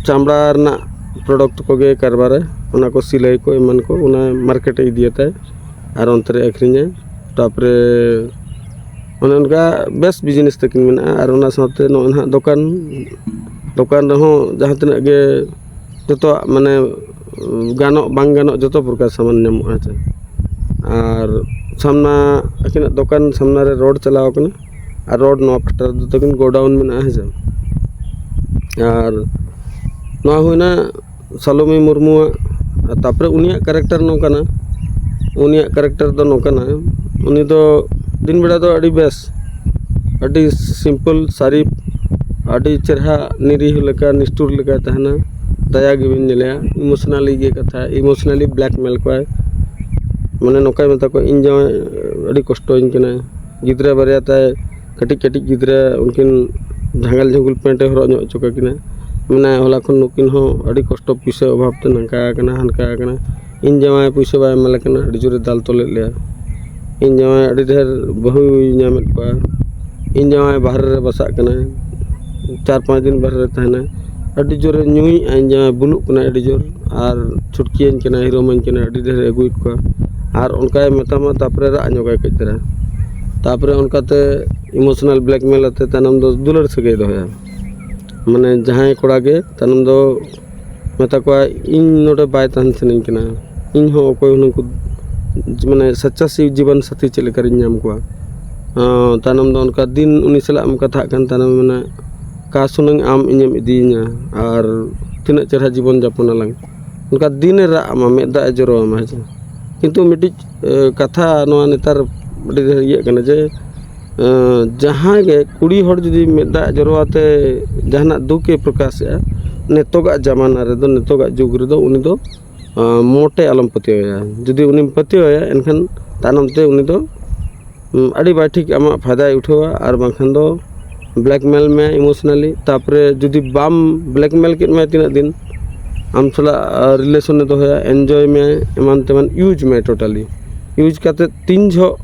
ᱪᱟᱢᱲᱟ ᱨᱮᱱᱟᱜ ᱯᱨᱚᱰᱟᱠᱴ ᱠᱚᱜᱮ ᱠᱟᱨᱵᱟᱨᱟᱭ, ᱚᱱᱟ ᱠᱚ ᱥᱤᱞᱟᱹᱭ ᱠᱚ ᱮᱢᱟᱱ ᱠᱚ, ᱚᱱᱟ ᱢᱟᱨᱠᱮᱴ ᱮ ᱤᱫᱤᱭᱟᱛᱟᱭ ᱟᱨ ᱚᱱᱛᱮ ᱨᱮ ᱟᱹᱠᱷᱨᱤᱧᱟᱭ᱾ ᱛᱟᱨᱯᱚᱨᱮ ᱚᱱᱮ ᱚᱱᱠᱟ ᱵᱮᱥ ᱵᱤᱡᱽᱱᱮᱥ ᱛᱟᱹᱠᱤᱱ ᱢᱮᱱᱟᱜᱼᱟ᱾ ᱟᱨ ᱚᱱᱟ ᱥᱟᱶᱛᱮ ᱱᱚᱜᱼᱚᱭ ᱱᱟᱦᱟᱜ ᱫᱚᱠᱟᱱ, ᱫᱚᱠᱟᱱ ᱨᱮᱦᱚᱸ ᱡᱟᱦᱟᱸ ᱛᱤᱱᱟᱹᱜ ᱜᱮ ᱡᱚᱛᱚᱣᱟᱜ ᱢᱟᱱᱮ ᱜᱟᱱᱚᱜ ᱵᱟᱝ ᱜᱟᱱᱚᱜ ᱡᱚᱛᱚ ᱯᱨᱚᱠᱟᱨ ᱥᱟᱢᱟᱱ ᱧᱟᱢᱚᱜᱼᱟ, ᱦᱮᱸ ᱥᱮ᱾ ᱟᱨ ᱥᱟᱢᱱᱟ, ᱟᱹᱠᱤᱱᱟᱜ ᱫᱚᱠᱟᱱ ᱥᱟᱢᱱᱟ ᱨᱮ ᱨᱳᱰ ᱪᱟᱞᱟᱣ ᱠᱟᱱᱟ᱾ ᱟᱨ ᱨᱳᱰ ᱱᱚᱣᱟ ᱯᱟᱦᱴᱟ ᱨᱮᱫᱚ ᱛᱟᱹᱠᱤᱱ ᱜᱳᱰᱟᱣᱩᱱ ᱢᱮᱱᱟᱜᱼᱟ, ᱦᱮᱸ ᱥᱮ᱾ ᱟᱨ ᱱᱚᱣᱟ ᱦᱩᱭᱱᱟ ᱥᱟᱞᱚᱢᱤ ᱢᱩᱨᱢᱩᱣᱟᱜ᱾ ᱟᱨ ᱛᱟᱯᱚᱨᱮ ᱩᱱᱤᱭᱟᱜ ᱠᱮᱨᱮᱠᱴᱟᱨ ᱱᱚᱝᱠᱟᱱᱟ, ᱩᱱᱤᱭᱟᱜ ᱠᱮᱨᱮᱠᱴᱟᱨ ᱫᱚ ᱱᱚᱝᱠᱟᱱᱟ, ᱩᱱᱤ ᱫᱚ ᱫᱤᱱ ᱵᱮᱲᱟ ᱫᱚ ᱟᱹᱰᱤ ᱵᱮᱥ, ᱟᱹᱰᱤ ᱥᱤᱢᱯᱚᱞ, ᱥᱟᱹᱨᱤᱯ, ᱟᱹᱰᱤ ᱪᱮᱨᱦᱟ, ᱱᱤᱨᱤᱦ ᱞᱮᱠᱟ, ᱱᱤᱥᱴᱩᱨ ᱞᱮᱠᱟᱭ ᱛᱟᱦᱮᱱᱟ, ᱫᱟᱭᱟ ᱜᱮᱵᱤᱱ ᱧᱮᱞᱮᱭᱟ, ᱤᱢᱳᱥᱚᱱᱟᱞᱤ ᱜᱮ ᱠᱟᱛᱷᱟ, ᱤᱢᱳᱥᱚᱱᱟᱞᱤ ᱵᱞᱮᱠᱢᱮᱞ ᱠᱚᱣᱟᱭ᱾ ᱢᱟᱱᱮ ᱱᱚᱝᱠᱟᱭ ᱢᱮᱛᱟ ᱠᱚᱣᱟ, "ᱤᱧ ᱡᱟᱶᱟᱭ ᱟᱹᱰᱤ ᱠᱚᱥᱴᱚᱧ ᱠᱟᱱᱟ, ᱜᱤᱫᱽᱨᱟᱹ ᱵᱟᱨᱭᱟ ᱛᱟᱭ ᱠᱟᱹᱴᱤᱡ ᱠᱟᱹᱴᱤᱡ ᱜᱤᱫᱽᱨᱟᱹ, ᱩᱱᱠᱤᱱ ᱡᱷᱟᱸᱜᱟᱞ ᱡᱷᱩᱸᱜᱩᱞ ᱯᱮᱱᱴ ᱮ ᱦᱚᱨᱚᱜ ᱧᱚᱜ ᱦᱚᱪᱚ ᱠᱟᱠᱤᱱᱟ, ᱢᱮᱱᱟᱭ ᱦᱚᱞᱟ ᱠᱷᱚᱱ ᱱᱩᱠᱤᱱ ᱦᱚᱸ ᱟᱹᱰᱤ ᱠᱚᱥᱴᱚ, ᱯᱩᱭᱥᱟᱹ ᱚᱵᱷᱟᱵ ᱛᱮ ᱱᱚᱝᱠᱟ ᱟᱠᱟᱱᱟ, ᱦᱟᱱᱠᱟ ᱟᱠᱟᱱᱟ, ᱤᱧ ᱡᱟᱶᱟᱭ ᱯᱩᱭᱥᱟᱹ ᱵᱟᱭ ᱮᱢᱟᱞᱮ ᱠᱟᱱᱟ, ᱟᱹᱰᱤ ᱡᱳᱨᱮ ᱫᱟᱞ ᱛᱚᱞᱮᱫ ᱞᱮᱭᱟ, ᱤᱧ ᱡᱟᱶᱟᱭ ᱟᱹᱰᱤ ᱰᱷᱮᱨ ᱵᱟᱹᱦᱩᱭ ᱧᱟᱢᱮᱫ ᱠᱚᱣᱟ, ᱤᱧ ᱡᱟᱶᱟᱭ ᱵᱟᱦᱨᱮ ᱨᱮ ᱵᱟᱥᱟᱜ ᱠᱟᱱᱟᱭ, ᱪᱟᱨ ᱯᱟᱸᱪ ᱫᱤᱱ ᱵᱟᱦᱨᱮ ᱨᱮ ᱛᱟᱦᱮᱱᱟᱭ, ᱟᱹᱰᱤ ᱡᱳᱨᱮ ᱧᱩᱭᱮᱫᱼᱟ, ᱤᱧ ᱡᱟᱶᱟᱭ ᱵᱩᱞᱩᱜ ᱠᱟᱱᱟᱭ ᱟᱹᱰᱤ ᱡᱳᱨ, ᱟᱨ ᱪᱷᱩᱴᱠᱤᱭᱟᱹᱧ ᱠᱟᱱᱟᱭ, ᱦᱤᱨᱳᱢᱟᱹᱧ ᱠᱟᱱᱟᱭ, ᱟᱹᱰᱤ ᱰᱷᱮᱨ ᱮ ᱟᱹᱜᱩᱭᱮᱫ ᱠᱚᱣᱟ", ᱟᱨ ᱚᱱᱠᱟᱭ ᱢᱮᱛᱟᱢᱟ, ᱛᱟᱯᱚᱨᱮ ᱨᱟᱜ ᱧᱚᱜᱟᱭ ᱠᱟᱹᱡ ᱫᱷᱟᱨᱟ, ᱛᱟᱯᱚᱨᱮ ᱚᱱᱠᱟᱛᱮ ᱤᱢᱳᱥᱚᱱᱟᱞ ᱵᱞᱮᱠᱢᱮᱞ ᱟᱛᱮ ᱛᱟᱭᱱᱚᱢ ᱫᱚ ᱫᱩᱞᱟᱹᱲ ᱥᱟᱹᱜᱟᱹᱭ ᱫᱚᱦᱚᱭᱟ᱾ ᱢᱟᱱᱮ ᱡᱟᱦᱟᱸᱭ ᱠᱚᱲᱟ ᱜᱮ ᱛᱟᱭᱱᱚᱢ ᱫᱚ ᱢᱮᱛᱟ ᱠᱚᱣᱟ, "ᱤᱧ ᱱᱚᱰᱮ ᱵᱟᱭ ᱛᱟᱦᱮᱱ ᱥᱟᱱᱟᱧ ᱠᱟᱱᱟ, ᱤᱧ ᱦᱚᱸ ᱚᱠᱚᱭ ᱦᱩᱱᱟᱹᱝ ᱠᱚ, ᱢᱟᱱᱮ ᱥᱟᱪᱪᱟ ᱥᱤ ᱡᱤᱵᱚᱱ ᱥᱟᱛᱷᱤ ᱪᱮᱫ ᱞᱮᱠᱟᱨᱤᱧ ᱧᱟᱢ ᱠᱚᱣᱟ?" ᱟᱸ, ᱛᱟᱭᱱᱚᱢ ᱫᱚ ᱚᱱᱠᱟ ᱫᱤᱱ ᱩᱱᱤ ᱥᱟᱞᱟᱜ ᱮᱢ ᱠᱟᱛᱷᱟᱜ ᱠᱟᱱ, ᱛᱟᱭᱱᱚᱢ ᱢᱮᱱᱟ, "ᱚᱠᱟ ᱥᱩᱱᱟᱹᱝ ᱟᱢ ᱤᱧᱮᱢ ᱤᱫᱤᱭᱤᱧᱟ ᱟᱨ ᱛᱤᱱᱟᱹᱜ ᱪᱮᱦᱨᱟ ᱡᱤᱵᱚᱱ ᱡᱟᱯᱚᱱ ᱟᱞᱟᱝ?" ᱚᱱᱠᱟ ᱫᱤᱱᱮ ᱨᱟᱜ ᱟᱢᱟ, ᱢᱮᱫ ᱫᱟᱜ ᱮ ᱡᱚᱨᱚ ᱟᱢᱟ, ᱦᱮᱸ ᱥᱮ᱾ ᱠᱤᱱᱛᱩ ᱢᱤᱫᱴᱤᱡ, ᱮ, ᱠᱟᱛᱷᱟ ᱱᱚᱣᱟ ᱱᱮᱛᱟᱨ ᱟᱹᱰᱤ ᱰᱷᱮᱨ ᱤᱭᱟᱹᱜ ᱠᱟᱱᱟ ᱡᱮ, ᱮ, ᱡᱟᱦᱟᱸᱭ ᱜᱮ ᱠᱩᱲᱤ ᱦᱚᱲ ᱡᱩᱫᱤ ᱢᱮᱫ ᱫᱟᱜ ᱡᱚᱨᱚ ᱟᱛᱮ ᱡᱟᱦᱟᱱᱟᱜ ᱫᱩᱠ ᱮ ᱯᱨᱚᱠᱟᱥᱮᱜᱼᱟ, ᱱᱤᱛᱚᱜᱟᱜ ᱡᱟᱢᱟᱱᱟ ᱨᱮᱫᱚ, ᱱᱤᱛᱚᱜᱟᱜ ᱡᱩᱜᱽ ᱨᱮᱫᱚ ᱩᱱᱤ ᱫᱚ, ᱮ, ᱢᱚᱴᱮ ᱟᱞᱚᱢ ᱯᱟᱹᱛᱭᱟᱹᱣᱟᱭᱟ᱾ ᱡᱩᱫᱤ ᱩᱱᱤᱢ ᱯᱟᱹᱛᱭᱟᱹᱣᱟᱭᱟ, ᱮᱱᱠᱷᱟᱱ ᱛᱟᱭᱱᱚᱢ ᱛᱮ ᱩᱱᱤ ᱫᱚ, ᱩᱢ, ᱟᱹᱰᱤ ᱵᱟᱭ ᱴᱷᱤᱠ ᱟᱢᱟᱜ ᱯᱷᱟᱭᱫᱟᱭ ᱩᱴᱷᱟᱹᱣᱟ, ᱟᱨ ᱵᱟᱝᱠᱷᱟᱱ ᱫᱚ ᱵᱞᱮᱠᱢᱮᱞ ᱢᱮᱭᱟ ᱤᱢᱳᱥᱚᱱᱟᱞᱤ᱾ ᱛᱟᱯᱚᱨᱮ ᱡᱩᱫᱤ ᱵᱟᱢ ᱵᱞᱮᱠᱢᱮᱞ ᱠᱮᱫ ᱢᱮᱭᱟ ᱛᱤᱱᱟᱹᱜ ᱫᱤᱱ, ᱟᱢ ᱥᱟᱞᱟᱜ, ᱟ, ᱨᱤᱞᱮᱥᱚᱱ ᱮ ᱫᱚᱦᱚᱭᱟ, ᱮᱱᱡᱚᱭ ᱢᱮᱭᱟᱭ, ᱮᱢᱟᱱ ᱛᱮᱢᱟᱱ ᱤᱭᱩᱡᱽ ᱢᱮᱭᱟᱭ ᱴᱳᱴᱟᱞᱤ᱾ ᱤᱭᱩᱡᱽ ᱠᱟᱛᱮ ᱛᱤᱱ ᱡᱷᱚᱜ,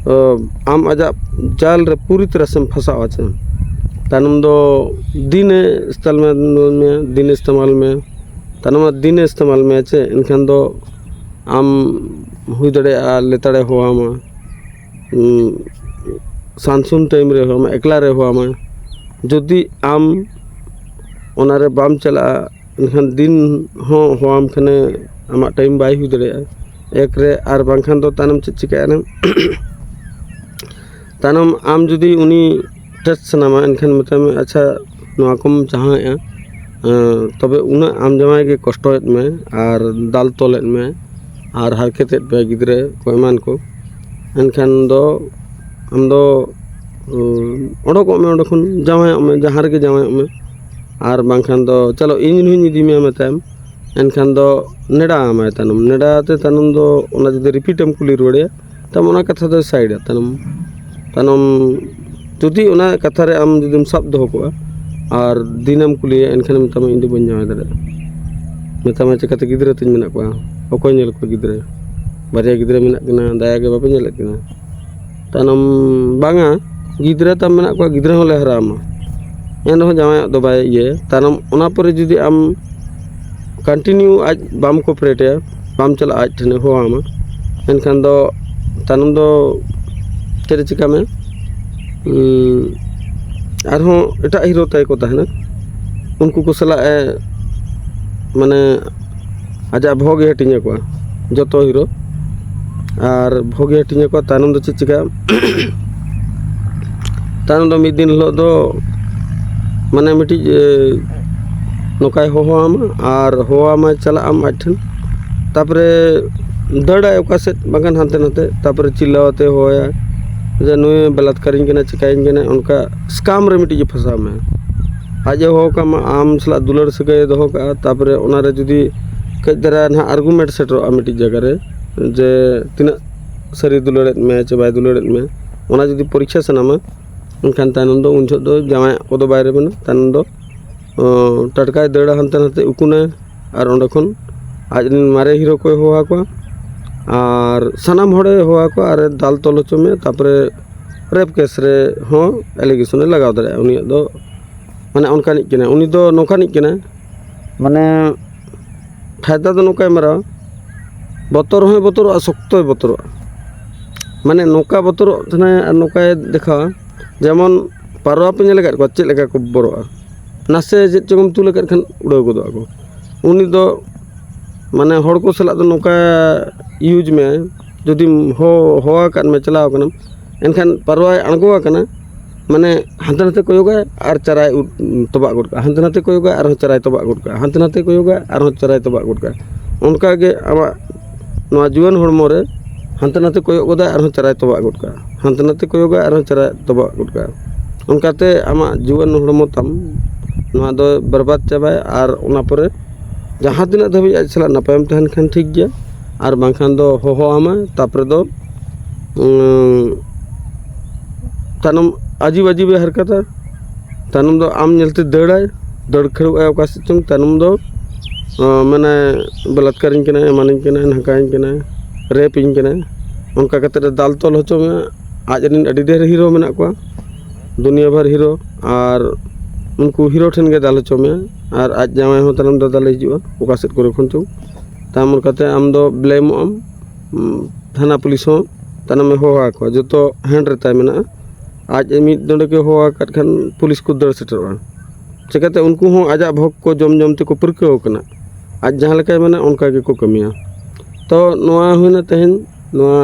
ᱟ, ᱟᱢ ᱟᱡᱟᱜ ᱡᱟᱞ ᱨᱮ ᱯᱩᱨᱤ ᱛᱚᱨᱟ ᱥᱮᱢ ᱯᱷᱟᱸᱥᱟᱣᱟ ᱪᱮ, ᱛᱟᱭᱱᱚᱢ ᱫᱚ ᱫᱤᱱᱮ ᱤᱥᱛᱮᱢᱟᱞ ᱢᱮᱭᱟ, ᱫᱤᱱᱮ ᱤᱥᱛᱮᱢᱟᱞ ᱢᱮᱭᱟ, ᱛᱟᱭᱱᱚᱢ ᱫᱤᱱᱮ ᱤᱥᱛᱮᱢᱟᱞ ᱢᱮᱭᱟ ᱪᱮ, ᱮᱱᱠᱷᱟᱱ ᱫᱚ ᱟᱢ ᱦᱩᱭ ᱫᱟᱲᱮᱭᱟᱜᱼᱟ ᱞᱮᱛᱟᱲᱮ ᱦᱚᱦᱚᱣᱟᱢᱟ, ᱩᱸ, ᱥᱟᱱᱥᱩᱱ ᱴᱟᱭᱤᱢ ᱨᱮ ᱦᱚᱦᱚᱣᱟᱢᱟ, ᱮᱠᱞᱟ ᱨᱮ ᱦᱚᱦᱚᱣᱟᱢᱟ᱾ ᱡᱩᱫᱤ ᱟᱢ ᱚᱱᱟᱨᱮ ᱵᱟᱢ ᱪᱟᱞᱟᱜᱼᱟ, ᱮᱱᱠᱷᱟᱱ ᱫᱤᱱ ᱦᱚᱸ ᱦᱚᱦᱚᱣᱟᱢ ᱠᱷᱟᱱᱮ ᱟᱢᱟᱜ ᱴᱟᱭᱤᱢ ᱵᱟᱭ ᱦᱩᱭ ᱫᱟᱲᱮᱭᱟᱜᱼᱟ᱾ ᱮᱠ ᱨᱮ, ᱟᱨ ᱵᱟᱝᱠᱷᱟᱱ ᱫᱚ ᱛᱟᱭᱱᱚᱢ ᱪᱮᱫ ᱪᱤᱠᱟᱹᱭᱟ ᱱᱟᱝ? ᱛᱟᱭᱱᱚᱢ ᱟᱢ ᱡᱩᱫᱤ ᱩᱱᱤ ᱴᱮᱥᱴ ᱥᱟᱱᱟᱢᱟ, ᱮᱱᱠᱷᱟᱱ ᱢᱮᱛᱟᱭ ᱢᱮ, "ᱟᱪᱪᱷᱟ, ᱱᱚᱣᱟ ᱠᱚᱢ ᱪᱟᱦᱟᱣᱮᱫᱼᱟ, ᱮᱸ, ᱛᱚᱵᱮ ᱩᱱᱟᱹᱜ ᱟᱢ ᱡᱟᱶᱟᱭ ᱜᱮ ᱠᱚᱥᱴᱚᱭᱮᱫ ᱢᱮ ᱟᱨ ᱫᱟᱞ ᱛᱚᱞᱮᱫ ᱢᱮ ᱟᱨ ᱦᱟᱨᱠᱮᱛᱮᱫ ᱢᱮ ᱜᱤᱫᱽᱨᱟᱹ ᱠᱚ ᱮᱢᱟᱱ ᱠᱚ, ᱮᱱᱠᱷᱟᱱ ᱫᱚ ᱟᱢ ᱫᱚ, ᱩᱸ, ᱚᱰᱚᱠᱚᱜ ᱢᱮ ᱚᱸᱰᱮ ᱠᱷᱚᱱ, ᱡᱟᱶᱟᱭᱚᱜ ᱢᱮ, ᱡᱟᱦᱟᱸ ᱨᱮᱜᱮ ᱡᱟᱶᱟᱭᱚᱜ ᱢᱮ, ᱟᱨ ᱵᱟᱝᱠᱷᱟᱱ ᱫᱚ ᱪᱚᱞᱚ ᱤᱧ ᱦᱚᱧ ᱤᱫᱤ ᱢᱮᱭᱟ" ᱢᱮᱛᱟᱭᱟᱢ᱾ ᱮᱱᱠᱷᱟᱱ ᱫᱚ ᱱᱮᱰᱟ ᱟᱢᱟᱭ ᱛᱟᱭᱱᱚᱢ, ᱱᱮᱰᱟ ᱛᱮ ᱛᱟᱭᱱᱚᱢ ᱫᱚ ᱚᱱᱟ ᱡᱩᱫᱤ ᱨᱤᱯᱤᱴ ᱮᱢ ᱠᱩᱞᱤ ᱨᱩᱣᱟᱹᱲᱮᱭᱟ, ᱛᱟᱢ ᱚᱱᱟ ᱠᱟᱛᱷᱟ ᱫᱚᱭ ᱥᱟᱭᱤᱰᱟ ᱛᱟᱭᱱᱚᱢ᱾ ᱛᱟᱭᱱᱚᱢ ᱡᱩᱫᱤ ᱚᱱᱟ ᱠᱟᱛᱷᱟ ᱨᱮ ᱟᱢ ᱡᱩᱫᱤᱢ ᱥᱟᱵ ᱫᱚᱦᱚ ᱠᱚᱜᱼᱟ ᱟᱨ ᱫᱤᱱᱮᱢ ᱠᱩᱞᱤᱭᱟ, ᱮᱱᱠᱷᱟᱱ ᱢᱮᱛᱟᱢᱟ, "ᱤᱧ ᱫᱚ ᱵᱟᱹᱧ ᱡᱟᱶᱟᱭ ᱫᱟᱲᱮᱭᱟᱜᱼᱟ", ᱢᱮᱛᱟᱢᱟ, "ᱪᱤᱠᱟᱹᱛᱮ ᱜᱤᱫᱽᱨᱟᱹ ᱛᱤᱧ ᱢᱮᱱᱟᱜ ᱠᱚᱣᱟ, ᱚᱠᱚᱭ ᱧᱮᱞ ᱠᱚᱣᱟ ᱜᱤᱫᱽᱨᱟᱹ? ᱵᱟᱨᱭᱟ ᱜᱤᱫᱽᱨᱟᱹ ᱢᱮᱱᱟᱜ ᱠᱤᱱᱟ, ᱫᱟᱭᱟ ᱜᱮ ᱵᱟᱯᱮ ᱧᱮᱞᱮᱫ ᱠᱤᱱᱟ?" ᱛᱟᱭᱱᱚᱢ, "ᱵᱟᱝᱟ, ᱜᱤᱫᱽᱨᱟᱹ ᱛᱟᱢ ᱢᱮᱱᱟᱜ ᱠᱚᱣᱟ, ᱜᱤᱫᱽᱨᱟᱹ ᱦᱚᱸᱞᱮ ᱦᱟᱨᱟ ᱟᱢᱟ", ᱮᱱ ᱨᱮᱦᱚᱸ ᱡᱟᱶᱟᱭᱚᱜ ᱫᱚ ᱵᱟᱭ ᱤᱭᱟᱹᱭᱟ᱾ ᱛᱟᱭᱱᱚᱢ ᱚᱱᱟ ᱯᱚᱨᱮ ᱡᱩᱫᱤ ᱟᱢ ᱠᱚᱱᱴᱤᱱᱤᱭᱩ ᱟᱡ ᱵᱟᱢ ᱠᱳᱯᱟᱨᱮᱴ ᱮᱭᱟ, ᱵᱟᱢ ᱪᱟᱞᱟᱜᱼᱟ ᱟᱡ ᱴᱷᱮᱱᱮ ᱦᱚᱦᱚ ᱟᱢᱟ, ᱮᱱᱠᱷᱟᱱ ᱫᱚ ᱛᱟᱭᱱᱚᱢ ᱫᱚ ᱪᱮᱫ ᱮ ᱪᱤᱠᱟ ᱢᱮ, ᱩᱸ, ᱟᱨᱦᱚᱸ ᱮᱴᱟᱜ ᱦᱤᱨᱳ ᱛᱟᱭ ᱠᱚ ᱛᱟᱦᱮᱱᱟ, ᱩᱱᱠᱩ ᱠᱚ ᱥᱟᱞᱟᱜ ᱮ, ᱢᱟᱱᱮ, ᱟᱡᱟᱜ ᱵᱷᱳᱜᱽ ᱮ ᱦᱟᱹᱴᱤᱧ ᱟᱠᱚᱣᱟ ᱡᱚᱛᱚ ᱦᱤᱨᱳ᱾ ᱟᱨ ᱵᱷᱳᱜᱽ ᱮ ᱦᱟᱹᱴᱤᱧ ᱟᱠᱚᱣᱟ, ᱛᱟᱭᱱᱚᱢ ᱫᱚ ᱪᱮᱫ ᱪᱤᱠᱟᱹᱜᱼᱟ? ᱛᱟᱭᱱᱚᱢ ᱫᱚ ᱢᱤᱫ ᱫᱤᱱ ᱦᱤᱞᱳᱜ ᱫᱚ, ᱢᱟᱱᱮ, ᱢᱤᱫᱴᱤᱡ, ᱮ, ᱱᱚᱝᱠᱟᱭ ᱦᱚᱦᱚᱣᱟᱢᱟ ᱟᱨ ᱦᱚᱦᱚᱣᱟᱢᱟᱭ, ᱪᱟᱞᱟᱜ ᱟᱢ ᱟᱡ ᱴᱷᱮᱱ, ᱛᱟᱯᱚᱨᱮ ᱫᱟᱹᱲᱟᱭ ᱚᱠᱟ ᱥᱮᱫ ᱵᱟᱝᱠᱷᱟᱱ ᱦᱟᱱᱛᱮ ᱱᱟᱛᱮ, ᱛᱟᱯᱚᱨᱮ ᱪᱤᱞᱞᱟᱹᱣ ᱟᱛᱮ ᱦᱚᱦᱚᱭᱟ ᱡᱮ, "ᱱᱩᱭ ᱵᱟᱞᱟᱛᱠᱟᱨᱤᱧ ᱠᱟᱱᱟ, ᱪᱤᱠᱟᱹᱭᱤᱧ ᱠᱟᱱᱟ", ᱚᱱᱠᱟ ᱥᱠᱟᱢ ᱨᱮ ᱢᱤᱫᱴᱤᱡ ᱮ ᱯᱷᱟᱸᱥᱟᱣ ᱢᱮᱭᱟ᱾ ᱟᱡ ᱮ ᱦᱚᱦᱚ ᱠᱟᱜ ᱢᱟ, ᱟᱢ ᱥᱟᱞᱟᱜ ᱫᱩᱞᱟᱹᱲ ᱥᱟᱹᱜᱟᱹᱭ ᱮ ᱫᱚᱦᱚ ᱠᱟᱜᱼᱟ, ᱛᱟᱯᱚᱨᱮ ᱚᱱᱟᱨᱮ ᱡᱩᱫᱤ ᱠᱟᱹᱡ ᱫᱷᱟᱨᱟ ᱱᱟᱦᱟᱜ ᱟᱨᱜᱩᱢᱮᱱᱴ ᱥᱮᱴᱮᱨᱚᱜᱼᱟ ᱢᱤᱫᱴᱤᱡ ᱡᱟᱭᱜᱟ ᱨᱮ, ᱡᱮ ᱛᱤᱱᱟᱹᱜ ᱥᱟᱹᱨᱤ ᱫᱩᱞᱟᱹᱲᱮᱫ ᱢᱮᱭᱟ ᱪᱮ ᱵᱟᱭ ᱫᱩᱞᱟᱹᱲᱮᱫ ᱢᱮᱭᱟ, ᱚᱱᱟ ᱡᱩᱫᱤ ᱯᱚᱨᱤᱠᱠᱷᱟ ᱥᱟᱱᱟᱢᱟ, ᱮᱱᱠᱷᱟᱱ ᱛᱟᱭᱱᱚᱢ ᱫᱚ ᱩᱱ ᱡᱚᱦᱚᱜ ᱫᱚ ᱡᱟᱶᱟᱭ ᱠᱚᱫᱚ ᱵᱟᱭ ᱨᱮᱵᱮᱱᱟ᱾ ᱛᱟᱭᱱᱚᱢ ᱫᱚ, ᱚ, ᱴᱟᱴᱠᱟᱭ ᱫᱟᱹᱲᱟ ᱦᱟᱱᱛᱮ ᱱᱟᱛᱮ, ᱩᱠᱩᱱᱟᱭ, ᱟᱨ ᱚᱸᱰᱮ ᱠᱷᱚᱱ ᱟᱡ ᱨᱮᱱ ᱢᱟᱨᱮ ᱦᱤᱨᱳ ᱠᱚᱭ ᱦᱚᱦᱚ ᱟᱠᱚᱣᱟ ᱟᱨ ᱥᱟᱱᱟᱢ ᱦᱚᱲᱮ ᱦᱚᱦᱚ ᱟᱠᱚᱣᱟ ᱟᱨ ᱫᱟᱞ ᱛᱚᱞ ᱦᱚᱪᱚ ᱢᱮᱭᱟ᱾ ᱛᱟᱯᱚᱨᱮ ᱨᱮᱯ ᱠᱮᱥ ᱨᱮ ᱦᱚᱸ ᱮᱞᱤᱜᱮᱥᱚᱱ ᱮ ᱞᱟᱜᱟᱣ ᱫᱟᱲᱮᱭᱟᱜᱼᱟ᱾ ᱩᱱᱤᱭᱟᱜ ᱫᱚ, ᱢᱟᱱᱮ, ᱚᱱᱠᱟᱱᱤᱡ ᱠᱟᱱᱟᱭ, ᱩᱱᱤ ᱫᱚ ᱱᱚᱝᱠᱟᱱᱤᱡ ᱠᱟᱱᱟᱭ, ᱢᱟᱱᱮ, ᱯᱷᱟᱭᱫᱟ ᱫᱚ ᱱᱚᱝᱠᱟᱭ ᱢᱟᱨᱟᱣᱟ, ᱵᱚᱛᱚᱨ ᱦᱚᱸᱭ ᱵᱚᱛᱚᱨᱚᱜᱼᱟ, ᱥᱚᱠᱛᱚᱭ ᱵᱚᱛᱚᱨᱚᱜᱼᱟ᱾ ᱢᱟᱱᱮ, ᱱᱚᱝᱠᱟ ᱵᱚᱛᱚᱨᱚᱜ ᱛᱟᱦᱮᱱᱟᱭ ᱟᱨ ᱱᱚᱝᱠᱟᱭ ᱫᱮᱠᱷᱟᱣᱟ, ᱡᱮᱢᱚᱱ ᱯᱟᱨᱣᱟ ᱯᱮ ᱧᱮᱞ ᱟᱠᱟᱫ ᱠᱚᱣᱟ ᱪᱮᱫ ᱞᱮᱠᱟ ᱠᱚ ᱵᱚᱨᱚᱜᱼᱟ? ᱱᱟᱥᱮ ᱪᱮᱫ ᱪᱚᱝ ᱮᱢ ᱛᱩᱞ ᱟᱠᱟᱫ ᱠᱷᱟᱱ ᱩᱲᱟᱹᱣ ᱜᱚᱫᱚᱜ ᱟᱠᱚ᱾ ᱩᱱᱤ ᱫᱚ, ᱢᱟᱱᱮ, ᱦᱚᱲ ᱠᱚ ᱥᱟᱞᱟᱜ ᱫᱚ ᱱᱚᱝᱠᱟ ᱤᱭᱩᱡᱽ ᱢᱮᱭᱟᱭ, ᱡᱩᱫᱤᱢ ᱦᱚ-, ᱦᱚᱦᱚ ᱟᱠᱟᱫ ᱢᱮ, ᱪᱟᱞᱟᱣ ᱟᱠᱟᱱᱟᱢ, ᱮᱱᱠᱷᱟᱱ ᱯᱟᱨᱣᱟᱭ ᱟᱬᱜᱚ ᱟᱠᱟᱱᱟ, ᱢᱟᱱᱮ ᱦᱟᱱᱛᱮ ᱱᱟᱛᱮ ᱠᱚᱭᱚᱜᱟᱭ ᱟᱨ ᱪᱟᱨᱟᱭ ᱩᱫ ᱛᱚᱵᱟᱜ ᱜᱚᱫ ᱠᱟᱜᱼᱟ, ᱦᱟᱱᱛᱮ ᱱᱟᱛᱮ ᱠᱚᱭᱚᱜᱟᱭ ᱟᱨᱦᱚᱸ ᱪᱟᱨᱟᱭ ᱛᱚᱵᱟᱜ ᱜᱚᱫ ᱠᱟᱜᱼᱟ, ᱦᱟᱱᱛᱮ ᱱᱟᱛᱮ ᱠᱚᱭᱚᱜᱟᱭ ᱟᱨᱦᱚᱸ ᱪᱟᱨᱟᱭ ᱛᱚᱵᱟᱜ ᱜᱚᱫ ᱠᱟᱜᱼᱟ᱾ ᱚᱱᱠᱟᱜᱮ ᱟᱢᱟᱜ ᱱᱚᱣᱟ ᱡᱩᱣᱟᱹᱱ ᱦᱚᱲᱢᱚ ᱨᱮ ᱦᱟᱱᱛᱮ ᱱᱟᱛᱮ ᱠᱚᱭᱚᱜ ᱜᱚᱫᱟᱭ ᱟᱨᱦᱚᱸ ᱪᱟᱨᱟᱭ ᱛᱚᱵᱟᱜ ᱜᱚᱫ ᱠᱟᱜᱼᱟ, ᱦᱟᱱᱛᱮ ᱱᱟᱛᱮ ᱠᱚᱭᱚᱜᱟᱭ ᱟᱨᱦᱚᱸ ᱪᱟᱨᱟᱭ ᱛᱚᱵᱟᱜ ᱜᱚᱫ ᱠᱟᱜᱼᱟ᱾ ᱚᱱᱠᱟᱛᱮ ᱟᱢᱟᱜ ᱡᱩᱣᱟᱹᱱ ᱦᱚᱲᱢᱚ ᱛᱟᱢ ᱱᱚᱣᱟ ᱫᱚ ᱵᱚᱨᱵᱟᱫ ᱪᱟᱵᱟᱭᱟ᱾ ᱟᱨ ᱚᱱᱟ ᱯᱚᱨᱮ ᱡᱟᱦᱟᱸ ᱛᱤᱱᱟᱹᱜ ᱫᱷᱟᱹᱵᱤᱡ ᱟᱡ ᱥᱟᱞᱟᱜ ᱱᱟᱯᱟᱭᱮᱢ ᱛᱟᱦᱮᱱ ᱠᱷᱟᱱ ᱴᱷᱤᱠ ᱜᱮᱭᱟ, ᱟᱨ ᱵᱟᱝᱠᱷᱟᱱ ᱫᱚ ᱦᱚᱦᱚ ᱟᱢᱟᱭ, ᱛᱟᱯᱚᱨᱮ ᱫᱚ ᱩᱸ, ᱛᱟᱭᱱᱚᱢ ᱟᱡᱤᱵ ᱟᱡᱤᱵᱮ ᱦᱟᱨᱠᱟᱛᱟ᱾ ᱛᱟᱭᱱᱚᱢ ᱫᱚ ᱟᱢ ᱧᱮᱞᱛᱮ ᱫᱟᱹᱲᱟᱭ, ᱫᱟᱹᱲ ᱠᱷᱟᱹᱲᱚᱜᱼᱟᱭ ᱚᱠᱟ ᱥᱮᱫ ᱪᱚᱝ᱾ ᱛᱟᱭᱱᱚᱢ ᱫᱚ ᱟᱸ, ᱢᱟᱱᱮ ᱵᱟᱞᱟᱛᱠᱟᱨᱤᱧ ᱠᱟᱱᱟᱭ, ᱮᱢᱟᱱᱤᱧ ᱠᱟᱱᱟᱭ, ᱱᱷᱟᱝᱠᱟᱭᱤᱧ ᱠᱟᱱᱟᱭ, ᱨᱮᱯᱤᱧ ᱠᱟᱱᱟᱭ᱾ ᱚᱱᱠᱟ ᱠᱟᱛᱮ ᱮ ᱫᱟᱞ ᱛᱚᱞ ᱦᱚᱪᱚ ᱢᱮᱭᱟ᱾ ᱟᱡ ᱨᱮᱱ ᱟᱹᱰᱤ ᱰᱷᱮᱨ ᱦᱤᱨᱳ ᱢᱮᱱᱟᱜ ᱠᱚᱣᱟ, ᱫᱩᱱᱤᱭᱟᱹ ᱵᱷᱟᱨ ᱦᱤᱨᱳ, ᱟᱨ ᱩᱱᱠᱩ ᱦᱤᱨᱳ ᱴᱷᱮᱱ ᱜᱮ ᱫᱟᱞ ᱦᱚᱪᱚ ᱢᱮᱭᱟ᱾ ᱟᱨ ᱟᱡ ᱡᱟᱶᱟᱭ ᱦᱚᱸ ᱛᱟᱭᱱᱚᱢ ᱫᱟᱫᱟᱞᱮ ᱦᱤᱡᱩᱜᱼᱟ ᱚᱠᱟ ᱥᱮᱫ ᱠᱚᱨᱮ ᱠᱷᱚᱱ ᱪᱚᱝ᱾ ᱛᱟᱭᱚᱢ ᱠᱟᱛᱮ ᱟᱢ ᱫᱚ ᱵᱞᱮᱢᱚᱜ ᱟᱢ, ᱩᱸ, ᱛᱷᱟᱱᱟ ᱯᱩᱞᱤᱥ ᱦᱚᱸ ᱛᱟᱭᱱᱚᱢᱮ ᱦᱚᱦᱚ ᱟᱠᱚᱣᱟ, ᱡᱚᱛᱚ ᱦᱮᱱᱰ ᱨᱮ ᱛᱟᱭ ᱢᱮᱱᱟᱜᱼᱟ᱾ ᱟᱡ ᱢᱤᱫ ᱰᱚᱸᱰᱮ ᱠᱚ ᱦᱚᱦᱚ ᱟᱠᱟᱫ ᱠᱷᱟᱱ ᱯᱩᱞᱤᱥ ᱠᱚ ᱫᱟᱹᱲ ᱥᱮᱴᱮᱨᱚᱜᱼᱟ᱾ ᱪᱤᱠᱟᱹᱛᱮ ᱩᱱᱠᱩ ᱦᱚᱸ ᱟᱡᱟᱜ ᱵᱷᱳᱜᱽ ᱠᱚ ᱡᱚᱢ ᱡᱚᱢ ᱛᱮᱠᱚ ᱯᱟᱹᱨᱠᱟᱹᱣ ᱟᱠᱟᱱᱟ᱾ ᱟᱡ ᱡᱟᱦᱟᱸ ᱞᱮᱠᱟᱭ ᱢᱮᱱᱟ ᱚᱱᱠᱟ ᱜᱮᱠᱚ ᱠᱟᱹᱢᱤᱭᱟ᱾ ᱛᱚ ᱱᱚᱣᱟ ᱦᱩᱭᱱᱟ ᱛᱮᱦᱮᱧ ᱱᱚᱣᱟ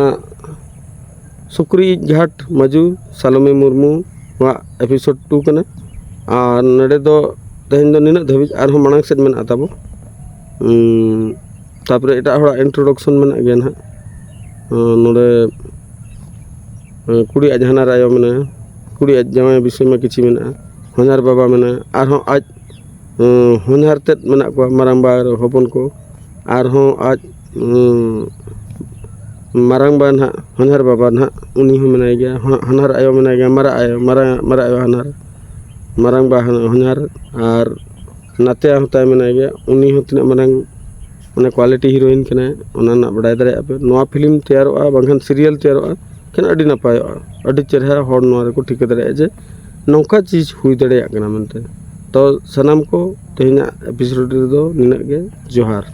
ᱥᱩᱠᱨᱤ ᱤᱡ ᱜᱷᱟᱴ ᱢᱟᱹᱡᱩ ᱥᱟᱞᱚᱢᱤ ᱢᱩᱨᱢᱩᱣᱟᱜ ᱮᱯᱤᱥᱳᱰ ᱴᱩ ᱠᱟᱱᱟ᱾ ᱟᱨ ᱱᱚᱰᱮ ᱫᱚ ᱛᱮᱦᱮᱧ ᱫᱚ ᱱᱤᱱᱟᱹᱜ ᱫᱷᱟᱹᱵᱤᱡ, ᱟᱨᱦᱚᱸ ᱢᱟᱲᱟᱝ ᱥᱮᱫ ᱢᱮᱱᱟᱜᱼᱟ ᱛᱟᱵᱚ᱾ ᱩᱸ, ᱛᱟᱯᱚᱨᱮ ᱮᱴᱟᱜ ᱦᱚᱲᱟᱜ ᱤᱱᱴᱨᱳᱰᱟᱠᱥᱚᱱ ᱢᱮᱱᱟᱜ ᱜᱮᱭᱟ ᱱᱟᱦᱟᱜ᱾ ᱟᱸ, ᱱᱚᱰᱮ, ᱟᱸ, ᱠᱩᱲᱤ ᱟᱡ ᱦᱟᱱᱟᱨ ᱟᱭᱳ ᱢᱮᱱᱟᱭᱟ, ᱠᱩᱲᱤ ᱟᱡ ᱡᱟᱶᱟᱭ ᱵᱤᱥᱚᱭ ᱢᱟ ᱠᱤᱪᱷᱩ ᱢᱮᱱᱟᱜᱼᱟ, ᱦᱚᱧᱦᱟᱨ ᱵᱟᱵᱟ ᱢᱮᱱᱟᱭᱟ, ᱟᱨᱦᱚᱸ ᱟᱡ, ᱟᱸ, ᱦᱚᱧᱦᱟᱨ ᱛᱮᱫ ᱢᱮᱱᱟᱜ ᱠᱚᱣᱟ, ᱢᱟᱨᱟᱝᱵᱟ ᱟᱨ ᱦᱚᱯᱚᱱ ᱠᱚ, ᱟᱨᱦᱚᱸ ᱟᱡ, ᱟᱸ, ᱢᱟᱨᱟᱝᱵᱟ ᱱᱟᱦᱟᱜ, ᱦᱚᱧᱦᱟᱨ ᱵᱟᱵᱟ ᱱᱟᱦᱟᱜ, ᱩᱱᱤ ᱦᱚᱸ ᱢᱮᱱᱟᱭ ᱜᱮᱭᱟ, ᱦᱚ-, ᱦᱟᱱᱦᱟᱨ ᱟᱭᱳ ᱢᱮᱱᱟᱭ ᱜᱮᱭᱟ, ᱢᱟᱨᱟ ᱟᱭᱳ, ᱢᱟᱨᱟ-, ᱢᱟᱨᱟ ᱟᱭᱳ ᱦᱟᱱᱦᱟᱨ, ᱢᱟᱨᱟᱝᱵᱟ ᱦᱚ-, ᱦᱚᱧᱦᱟᱨ, ᱟᱨ ᱱᱟᱛᱮ ᱦᱚᱸ ᱛᱟᱭ ᱢᱮᱱᱟᱭ ᱜᱮᱭᱟ, ᱩᱱᱤ ᱦᱚᱸ ᱛᱤᱱᱟᱹᱜ ᱢᱟᱨᱟᱝ ᱢᱟᱱᱮ ᱠᱣᱟᱞᱤᱴᱤ ᱦᱤᱨᱳᱭᱤᱱ ᱠᱟᱱᱟᱭ, ᱚᱱᱟ ᱨᱮᱱᱟᱜ ᱵᱟᱰᱟᱭ ᱫᱟᱲᱮᱭᱟᱜᱼᱟ ᱯᱮ᱾ ᱱᱚᱣᱟ ᱯᱷᱤᱞᱢ ᱛᱮᱭᱟᱨᱚᱜᱼᱟ, ᱵᱟᱝᱠᱷᱟᱱ ᱥᱤᱨᱤᱭᱟᱞ ᱛᱮᱭᱟᱨᱚᱜᱼᱟ, ᱠᱷᱟᱱ ᱟᱹᱰᱤ ᱱᱟᱯᱟᱭᱚᱜᱼᱟ, ᱟᱹᱰᱤ ᱪᱮᱦᱨᱟ ᱦᱚᱲ ᱱᱚᱣᱟ ᱨᱮᱠᱚ ᱴᱷᱤᱠᱟᱹ ᱫᱟᱲᱮᱭᱟᱜᱼᱟ ᱡᱮ ᱱᱚᱝᱠᱟ ᱪᱤᱡᱽ ᱦᱩᱭ ᱫᱟᱲᱮᱭᱟᱜ ᱠᱟᱱᱟ ᱢᱮᱱᱛᱮ᱾ ᱛᱚ ᱥᱟᱱᱟᱢ ᱠᱚ ᱛᱮᱦᱮᱧᱟᱜ ᱮᱯᱤᱥᱳᱰ ᱨᱮᱫᱚ ᱱᱤᱱᱟᱹᱜ ᱜᱮ᱾ ᱡᱚᱦᱟᱨ᱾